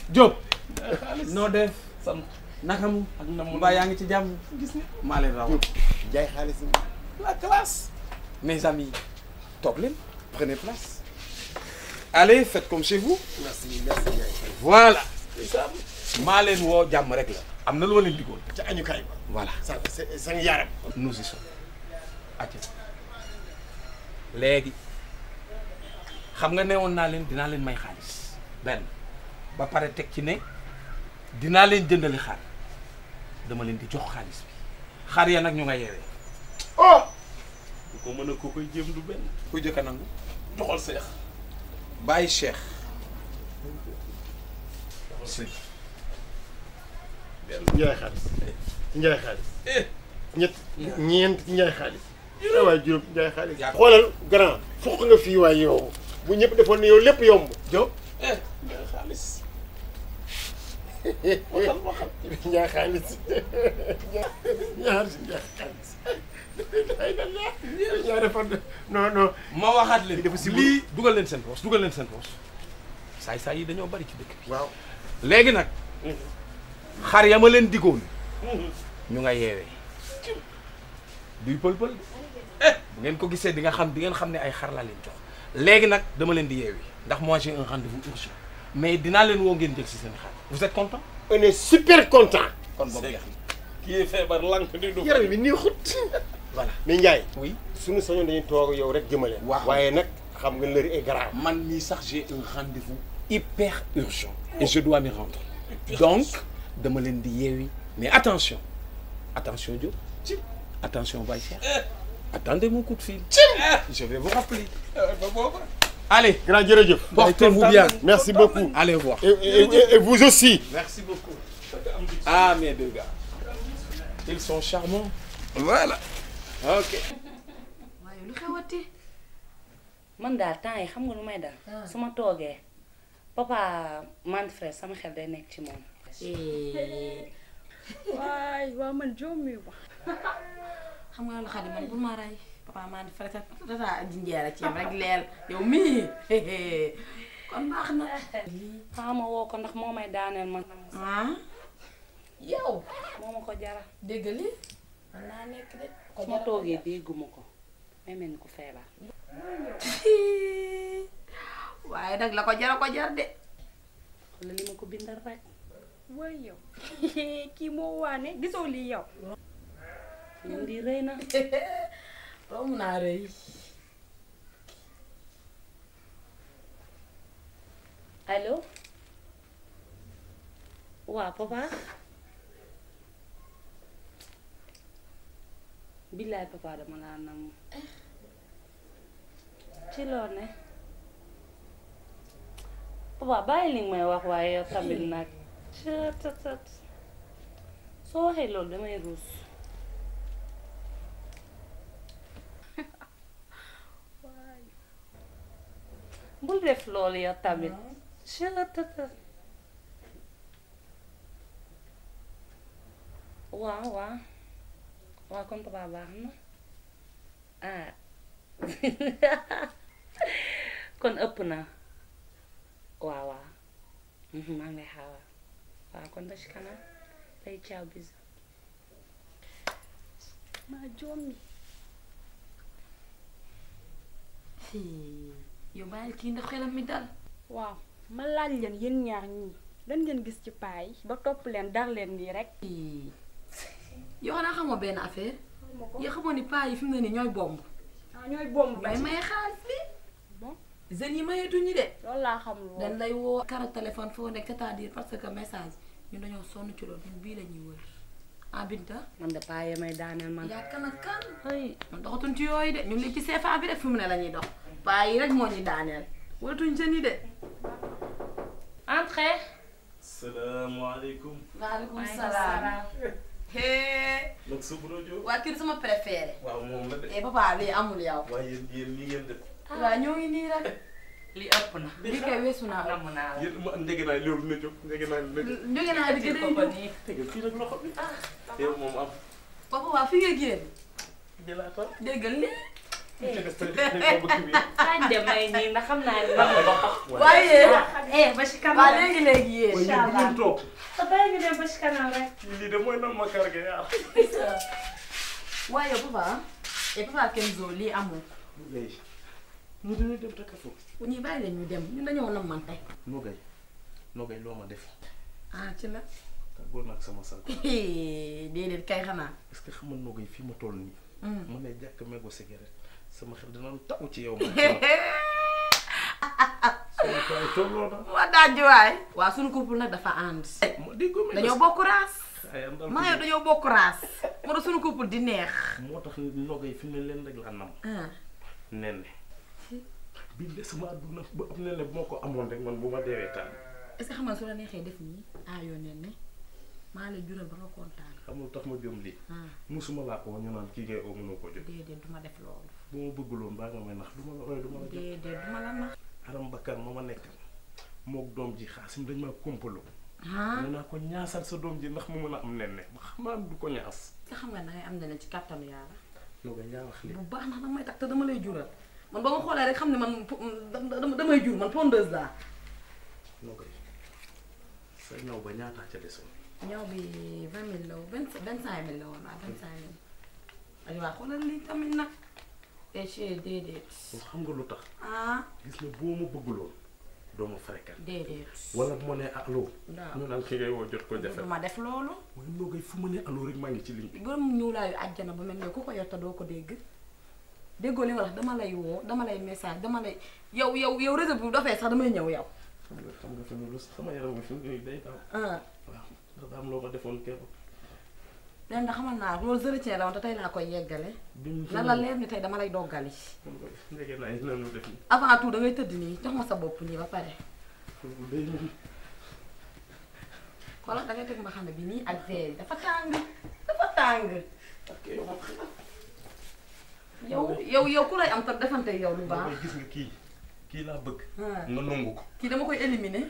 [SPEAKER 11] Diop noo def sam naka mu ak namu mbaa yaa ngi ci jàmm gis nga maa leen raw
[SPEAKER 9] Ndiaye xaalis
[SPEAKER 11] la classe mes amis toog leen prenez place allez faites comme chez vous
[SPEAKER 9] merci Ndiaye
[SPEAKER 11] voilà maa leen woo jàmm rek la am na lu ma leen digoon
[SPEAKER 9] ca añukaay ba
[SPEAKER 11] voilà
[SPEAKER 9] sa yaram
[SPEAKER 11] nous y sommes acca léegi xam nga ne woon naa leen dinaa leen may xaalis benn ba pare teg ci ne dinaa leen jëndali xar dama leen di jox xaalis bi xar ya nag ñu nga yeewee
[SPEAKER 9] oh
[SPEAKER 3] du ko mën a ko koy jéem du benn
[SPEAKER 11] kuy jëkk a nangu
[SPEAKER 3] joxal seex
[SPEAKER 11] bàyyi Cheikh
[SPEAKER 9] Ndiaye xaalis Ndiaye xaalis ñeent Ndiaye xaalis waaye juróom Ndiaye xaalis xoolal grand fukk nga fii waaye yow bu ñëpp defoon ne yow lépp yomb
[SPEAKER 11] Diop
[SPEAKER 3] Ndiaye xaalis
[SPEAKER 9] waxal Ndiaye xaalis ñaar si Ndiaye xaalis ñaar fan non
[SPEAKER 11] ma waxaat leen dafa si lii dugal leen seen poos dugal leen seen poos saay-saay yi dañoo bari ci dëkk bi
[SPEAKER 9] waaw
[SPEAKER 11] léegi nag xar ya ma leen diggoon ñu nga yeewee duy pël-pël bu ngeen ko gisee di nga xam di ngeen xam ne ay xar laa leen jox léegi nag dama leen di yeewi ndax moi j'ai un rendez-vous urgent mais dinaa leen woo ngeen jël si seen xar vous êtes content
[SPEAKER 9] on est super content
[SPEAKER 11] kon boobu jeex
[SPEAKER 3] kii feebar lank di du
[SPEAKER 9] yaram bi nii xut
[SPEAKER 11] voilà
[SPEAKER 9] mais Ndiaye
[SPEAKER 11] oui
[SPEAKER 9] suñu sañoon dañuy toog yow rek jëmale waaye nag xam nga l'heure est grave
[SPEAKER 11] man mii sax j'ai un rendez-vous hyper urgent et je dois m'y rendre donc dama leen di yeewi mais attention Diop attention Baye Cheikh attendez mon coup de fil je vais vous rappeler allez
[SPEAKER 9] grand jërëjëf
[SPEAKER 11] portez-vous bien
[SPEAKER 9] merci beaucoup
[SPEAKER 11] allez voir
[SPEAKER 9] et vous aussi
[SPEAKER 11] merci beaucoup ah mes deux gars ils sont charmants voilà ok
[SPEAKER 14] waaye lu xewati man daal temps yi xam nga lu may daal su ma toogee papa Mante Frère sama xel day nekk ci moom
[SPEAKER 13] waay waa man jommi ba
[SPEAKER 14] xam nga la Xadi man bul ma rey papa maa di fere tata jinjeera ci yam rek leel yow mii kon baax na xama woo ko ndax moo may daaneel man
[SPEAKER 7] yow
[SPEAKER 14] moo ma ko jara
[SPEAKER 7] dégg li man naa nekk de
[SPEAKER 14] ko ma toogee dégguma ko may mel ni ku feebar
[SPEAKER 7] waaye nag la ko jar de
[SPEAKER 14] xoolal li ma ko bindal rek
[SPEAKER 13] waay yow kii moo waane gisoo lii yow
[SPEAKER 14] ñun di rëy na
[SPEAKER 7] romb naa rëy
[SPEAKER 14] allo waa papa billaay papa dama laa nam ci loo ne papa bàyyi li nga may wax waaye yow tamit nag cëtëtët soo waxee loolu damay ruus bul def loolu yow tamit cëtëtët waaw kon papa baax na ah kon ëpp na waaw maa ngi lay xaar waaw kon ba ci kanam lay caaw bis
[SPEAKER 13] maa jommi
[SPEAKER 7] yow bàyyi kii ndax xelam mi dal
[SPEAKER 13] waaw ma laaj leen yéen ñaar ñii lan ngeen gis ci paay ba topp leen dar leen nii rek
[SPEAKER 7] yow xanaa xamoo benn affaire yoo xamoo ni paa yi fi mu ne nii ñooy bomb
[SPEAKER 13] ñooy bomb
[SPEAKER 7] bay maye xaalis bi
[SPEAKER 13] bon
[SPEAKER 7] jeunes yi mayeetuñu de
[SPEAKER 13] loolu laa xam loolu
[SPEAKER 7] dañ lay woo carte téléphone foo nekk c'est-à-dire parce que message ñun dañoo sonn ci loolu ñun bii la ñuy wër ah Binta
[SPEAKER 14] man de paa yi may daaneel man
[SPEAKER 7] yaa kan ak kan man doxatuñ ci yooyu de ñun li ci CFA bi rek fi mu ne la ñuy dox paa yi rek moo ñuy daaneel wëratuñ jeunes yi de
[SPEAKER 14] entrez
[SPEAKER 3] salaamaaleykum.
[SPEAKER 7] waaleykum salaam.
[SPEAKER 3] nag suba rajo.
[SPEAKER 7] waa kii sama préféré.
[SPEAKER 3] waaw moom la de.
[SPEAKER 7] papa lii amul yow.
[SPEAKER 3] waaye yéen nii ngeen def.
[SPEAKER 7] waaw ñoo ngi nii rek.
[SPEAKER 14] li ëpp na.
[SPEAKER 7] lii kay weesu naa la.
[SPEAKER 3] yéen ma ndege naa loolu dina jóg ndege naa dina jóg.
[SPEAKER 7] ndege naa di gën a jóg.
[SPEAKER 3] tegal fii nag loxo bi. yow moom am.
[SPEAKER 7] papa waa fi nga génn.
[SPEAKER 3] jëlaata.
[SPEAKER 7] déggal lii.
[SPEAKER 14] kañ de may nii ndax xam naa ne man la ko.
[SPEAKER 7] waaye.
[SPEAKER 14] ba ci kanam
[SPEAKER 7] waa léegi yéen.
[SPEAKER 3] incha allah toog.
[SPEAKER 14] bàyyi ñu dem ba ci kanam rek.
[SPEAKER 3] lii de mooy nan ma karge yaa.
[SPEAKER 7] waaye papa. papa Kenzo lii amul.
[SPEAKER 3] léegi. ñu dañuy dem takk foofu.
[SPEAKER 7] bu ñuy bàyyi leen ñu dem ñun dañoo nam man tey.
[SPEAKER 3] Nogay loo ma def.
[SPEAKER 7] ah ci la.
[SPEAKER 3] tàggoo nag sama sant.
[SPEAKER 7] déedéet kay xanaa.
[SPEAKER 3] est-ce que xam nga Nogay fii ma toll nii. mën na jàkk mégo cigarette sama xel dina taw ci yow.
[SPEAKER 7] waa daaj waay. waa suñu couple nag dafa ànd. dañoo bokk raas. maa yow dañoo bokk raas. moo tax suñu couple di neex.
[SPEAKER 3] moo tax Nogay fi mu ne leen rek la nam. nen bii de sama àdduna bu am nen bu ma ko amoon rek man bu ma deewee taal.
[SPEAKER 7] est-ce que xam nga su la neexee def nii yoo nen ne maa lay jural ba nga kontaan.
[SPEAKER 3] xamul tax ma gëm lii. musuma laa ko ñu naan kii ngay oo mënoo ko jot.
[SPEAKER 7] déedéet duma def loolu.
[SPEAKER 3] bu ma bëgguloon baa nga may nax duma la ooy duma la jot.
[SPEAKER 7] déedéet duma la nax.
[SPEAKER 3] aram bakkan ma nekkal mook doom ji xaasim dañ maa kompaloo. nee naa ko ñaasal sa doom ji ndax mu mën a am nen ne ma xam du ko ñaas.
[SPEAKER 7] nga xam nga dangay am nen ci kàttanu yàlla.
[SPEAKER 3] Nogay yaa wax lii.
[SPEAKER 7] bu baax ndax damay tax te dama lay jural man ba ma xoolee rek xam ne man damay jur man pondeuse laa.
[SPEAKER 3] Nogay sa ñaw ba ñaataa ca desoon.
[SPEAKER 7] ñaw bi 20 000 la woon 25 000 la woon waaw 25 000. ay waa xoolal lii tamit nag. déedéet.
[SPEAKER 3] xam nga lu tax. gis nga boo ma bëgguloon doo ma fréquent.
[SPEAKER 7] déedéet.
[SPEAKER 3] wala bu ma nee allo.
[SPEAKER 7] waaw
[SPEAKER 3] ñu naan ki ngay woo jot ko jafe.
[SPEAKER 7] du ma def loolu.
[SPEAKER 3] mooy Nogay fu ma nee allo rek maa ngi ci ligne bi.
[SPEAKER 7] borom ñuulaayu àjjana bu mel ne ku ko yor te doo ko dégg. déggoo li nga wax dama lay woo dama lay message dama lay yow réseau bu dafay sax damay ñëw yow.
[SPEAKER 3] xam nga fi mu lu sama yaram bi fi mu day daw. waaw ndax daa am loo ma defoon keroog.
[SPEAKER 7] leen da xamal naa loolu jërëjëf la woon te tey laa koy yeggale. na la leer ni tey dama lay doggali.
[SPEAKER 3] léegi naa dina lu def nii.
[SPEAKER 7] avant tout da ngay tëdd nii jox ma sa bopp nii ba pare. xoolal da ngay teg ma xam ne bi nii ak verre yi dafa tàng. yow ku lay am tam defante yow lu baax.
[SPEAKER 3] gis nga kii laa bëgg. nga nangu ko.
[SPEAKER 7] kii dama koy éliminer.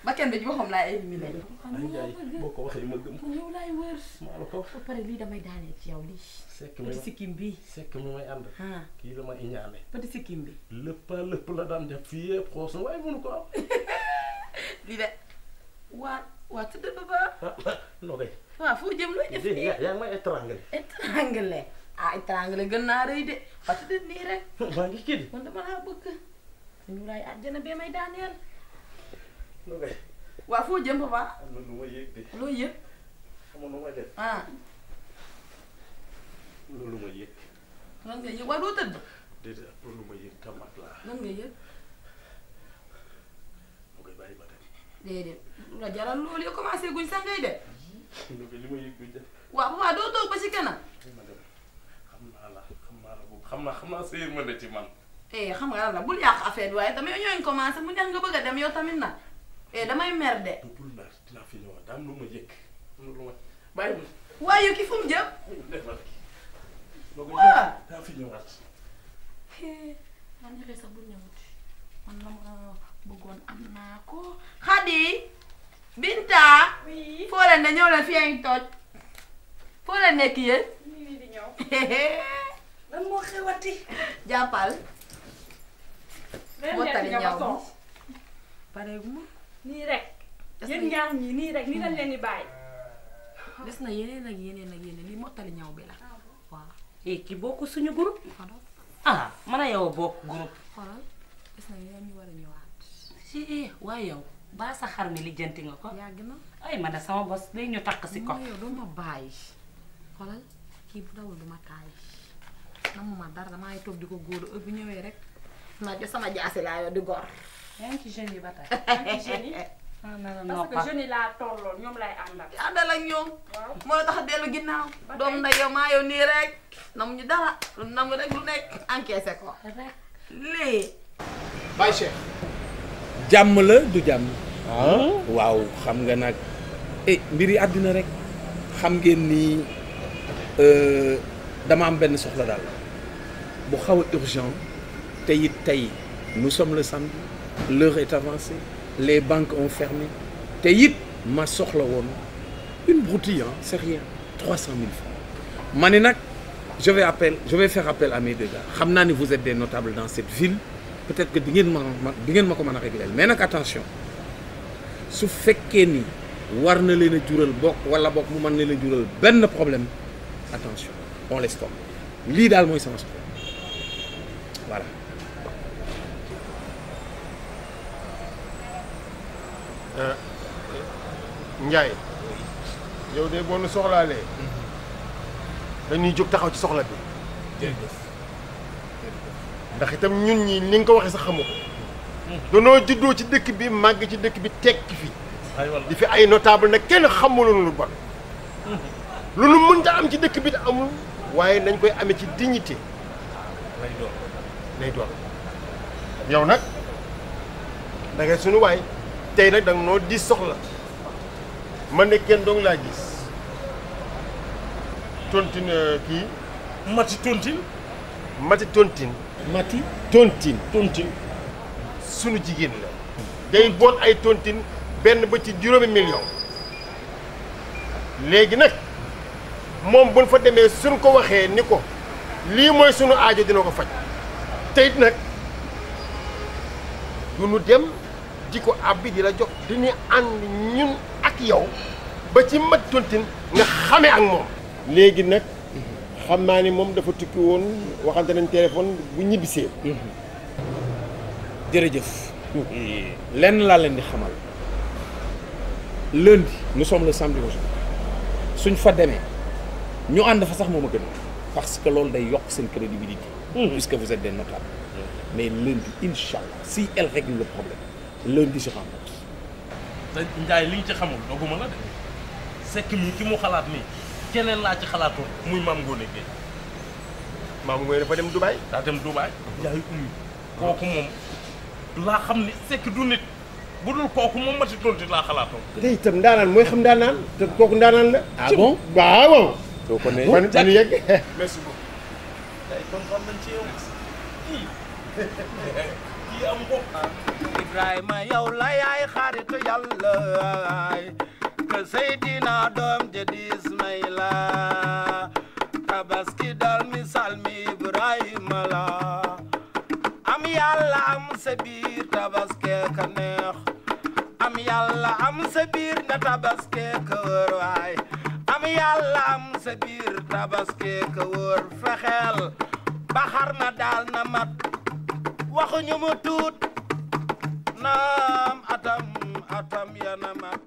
[SPEAKER 14] bakkan bi ci boppam laay éliminé.
[SPEAKER 3] ay Ndiaye boo ko waxee ma gëm ko.
[SPEAKER 14] yow laay wër.
[SPEAKER 3] maa la ko wax.
[SPEAKER 14] ba pare lii damay daanee ci yow lii.
[SPEAKER 3] sekk mi
[SPEAKER 14] petit sikkim bi.
[SPEAKER 3] sekk mi may ànd. kii la ma iñaane.
[SPEAKER 14] petit sikkim bi.
[SPEAKER 3] lépp la daan def fii yëpp xoos na waaye mënu ko am.
[SPEAKER 14] lii de waa tëdd ba ba.
[SPEAKER 3] noo koy.
[SPEAKER 14] waaw foo jëm looy def nii.
[SPEAKER 3] yaa ngi may étranglé.
[SPEAKER 14] étranglé étranglé gën naa rëy de waa tëdd nii rek.
[SPEAKER 3] maa ngi kii di.
[SPEAKER 14] man dama laa bëgg. ñu laay àjjana bee may daaneel.
[SPEAKER 3] noo koy.
[SPEAKER 14] waaw foo jëm papa.
[SPEAKER 3] am na lu ma yëg de.
[SPEAKER 14] loo yëg.
[SPEAKER 3] xam nga nu may def. loolu ma yëg.
[SPEAKER 14] lan nga yëg waaye doo tëdd.
[SPEAKER 3] déedéet loolu ma yëg tamat laa.
[SPEAKER 14] lan nga yëg.
[SPEAKER 3] moo koy bàyyi ba tey.
[SPEAKER 14] déedéet la jaral loolu yow commencé guñ sax ngay de.
[SPEAKER 3] li ma yëg duñ def.
[SPEAKER 14] waaw papa doo toog ba ci kanam.
[SPEAKER 3] ma dem xam naa la boobu xam naa sa yërmande ci man.
[SPEAKER 14] xam nga lan la bul yàq affaire bi waaye tamit ñooñu commencé mu neex nga bëgg a dem yow tamit nag. damay mer de.
[SPEAKER 3] bul mer dinaa fi ñëwaat daa am lu ma yëg am na lu ma bàyyi ma.
[SPEAKER 14] waaye yow ki fu mu jëm.
[SPEAKER 3] defal kii.
[SPEAKER 14] waaw
[SPEAKER 3] daa fi ñëwaat.
[SPEAKER 14] man neexee sax bul ñëwut man la ma bëggoon am naa ko. Xadi. Binta. foo leen ne ñëw leen fi yaa ngi toj. foo leen nekk yéen.
[SPEAKER 2] nii di ñëw. lan moo xewati.
[SPEAKER 14] jàppal.
[SPEAKER 2] ren nekk nga ba toog.
[SPEAKER 14] pareeguma.
[SPEAKER 2] nii rek. yéen ñaar ñii nii rek nii lañ leen di bàyyi.
[SPEAKER 14] des na yeneen ak yeneen li mottali ñaw bi la. waaw.
[SPEAKER 15] ki bokk suñu groupe. man a yow bokk groupe.
[SPEAKER 14] xoolal des na yeneen ñu war a ñëwaat.
[SPEAKER 15] si waaye yow baa sa xar mi lijjanti nga ko.
[SPEAKER 14] yàgg na.
[SPEAKER 15] ay man de sama bos léegi ñu takk si ko.
[SPEAKER 14] yow doo ma bàyyi. xoolal kii bu dawul du ma taay. namuma dara damaa toog di ko góor bu ñëwee rek. naa jox sama jaasi laa yor di gor.
[SPEAKER 15] yaa ngi ci jeunes yi ba tey.
[SPEAKER 2] yaa ngi ci jeunes yi. parce que jeunes yi laa tolloon ñoom lay àndal.
[SPEAKER 14] àndal ak ñoom. moo tax dellu ginnaaw. doom na yow maa yow nii rek. namuñu dara lu namu rek lu nekk encaissé ko. lii.
[SPEAKER 16] Baye Cheikh. jàmm la du jàmm. waaw xam nga nag mbiri àddina rek xam ngeen ni dama am benn soxla daal bu xaw a urgent te it tey nous sommes le samedi l'heure est avancée les banques ont fermé te it ma soxla woon une broutille c'est rien 300 000 francs ma ne nag je vais faire appel à mes deux gars xam naa ni vous êtes des notables dans cette ville peut-être que di ngeen ma ko mën a régler mais nag attention su fekkee ni war na leen a jural bokk wala bokk mu mën leen a jural benn problème attention on laisse tomber lii daal mooy sama soxla voilà.
[SPEAKER 9] Ndiaye yow de boo nu soxlaalee dañuy jóg taxaw ci soxla bi.
[SPEAKER 16] jërëjëf.
[SPEAKER 9] ndax itam ñun ñi ni nga ko waxee sax xamu ko. danoo juddoo ci dëkk bi màgg ci dëkk bi tekki fi. di fi ay notable nag kenn xamuloon lu bon. lu nu mënta am ci dëkk bi amul waaye nañ koy amee ci dignité. lay doon yow nag da ngay sunu waay tey nag da nga noo di soxla man ne kenn dong laa gis tontine kii.
[SPEAKER 3] Mati tontine.
[SPEAKER 9] Mati tontine.
[SPEAKER 16] Mati
[SPEAKER 9] tontine.
[SPEAKER 3] tontine.
[SPEAKER 9] sunu jigéen la. day boot ay tontine benn ba ci 5 millions. léegi nag moom buñ fa demee suñ ko waxee ni ko lii mooy sunu aajo dina ko faj te it nag du nu dem di ko abbi di la jox dañuy ànd ñun ak yow ba ci mat tontine nga xamee ak moom. léegi nag xam naa ni moom dafa tukki woon waxante nañ téléphone bu ñibbisee.
[SPEAKER 16] jërëjëf. lenn laa leen di xamal lundi nous sommes le samedi aujourd'hui suñ fa demee ñu ànd fa sax moom a gën parce que loolu day yokk seen crédibilité. puisque vous êtes des notables. mais lundi inch'Allah si elle règle le problème lundi je rencontre.
[SPEAKER 3] te Ndiaye li nga ci xamul dooguma la de sekk mi ki mu xalaat nii keneen laa ci xalaatoon muy Mame Ngoné Gueye.
[SPEAKER 9] Mame Ngoné dafa dem Dubaï.
[SPEAKER 3] daa dem Dubaï. Ndiaye kooku moom laa xam ni sekk du nit bu dul kooku moom Mati tontine laa xalaatoon.
[SPEAKER 9] te itam ndaanaan mooy xam ndaanaan te kooku ndaanaan la.
[SPEAKER 16] ah bon
[SPEAKER 9] waaw.
[SPEAKER 16] soo ko nee
[SPEAKER 9] man dañu yegg.
[SPEAKER 3] merci beaucoup. tey kontaan nañ ci yow. kii am ko.
[SPEAKER 1] Ibrahima yow la yaay xaritu yàlla ka Seydina doom jadi Ismaïla tabaski dal misal mi Ibrahima la am yàlla am sa biir tabaski ka neex am yàlla am sa biir nga tabaski ka wër waay am yàlla am sa biir tabaski ka wër fexeel ba xar na daal na mat waxuñu mu tuut naam atam yana mat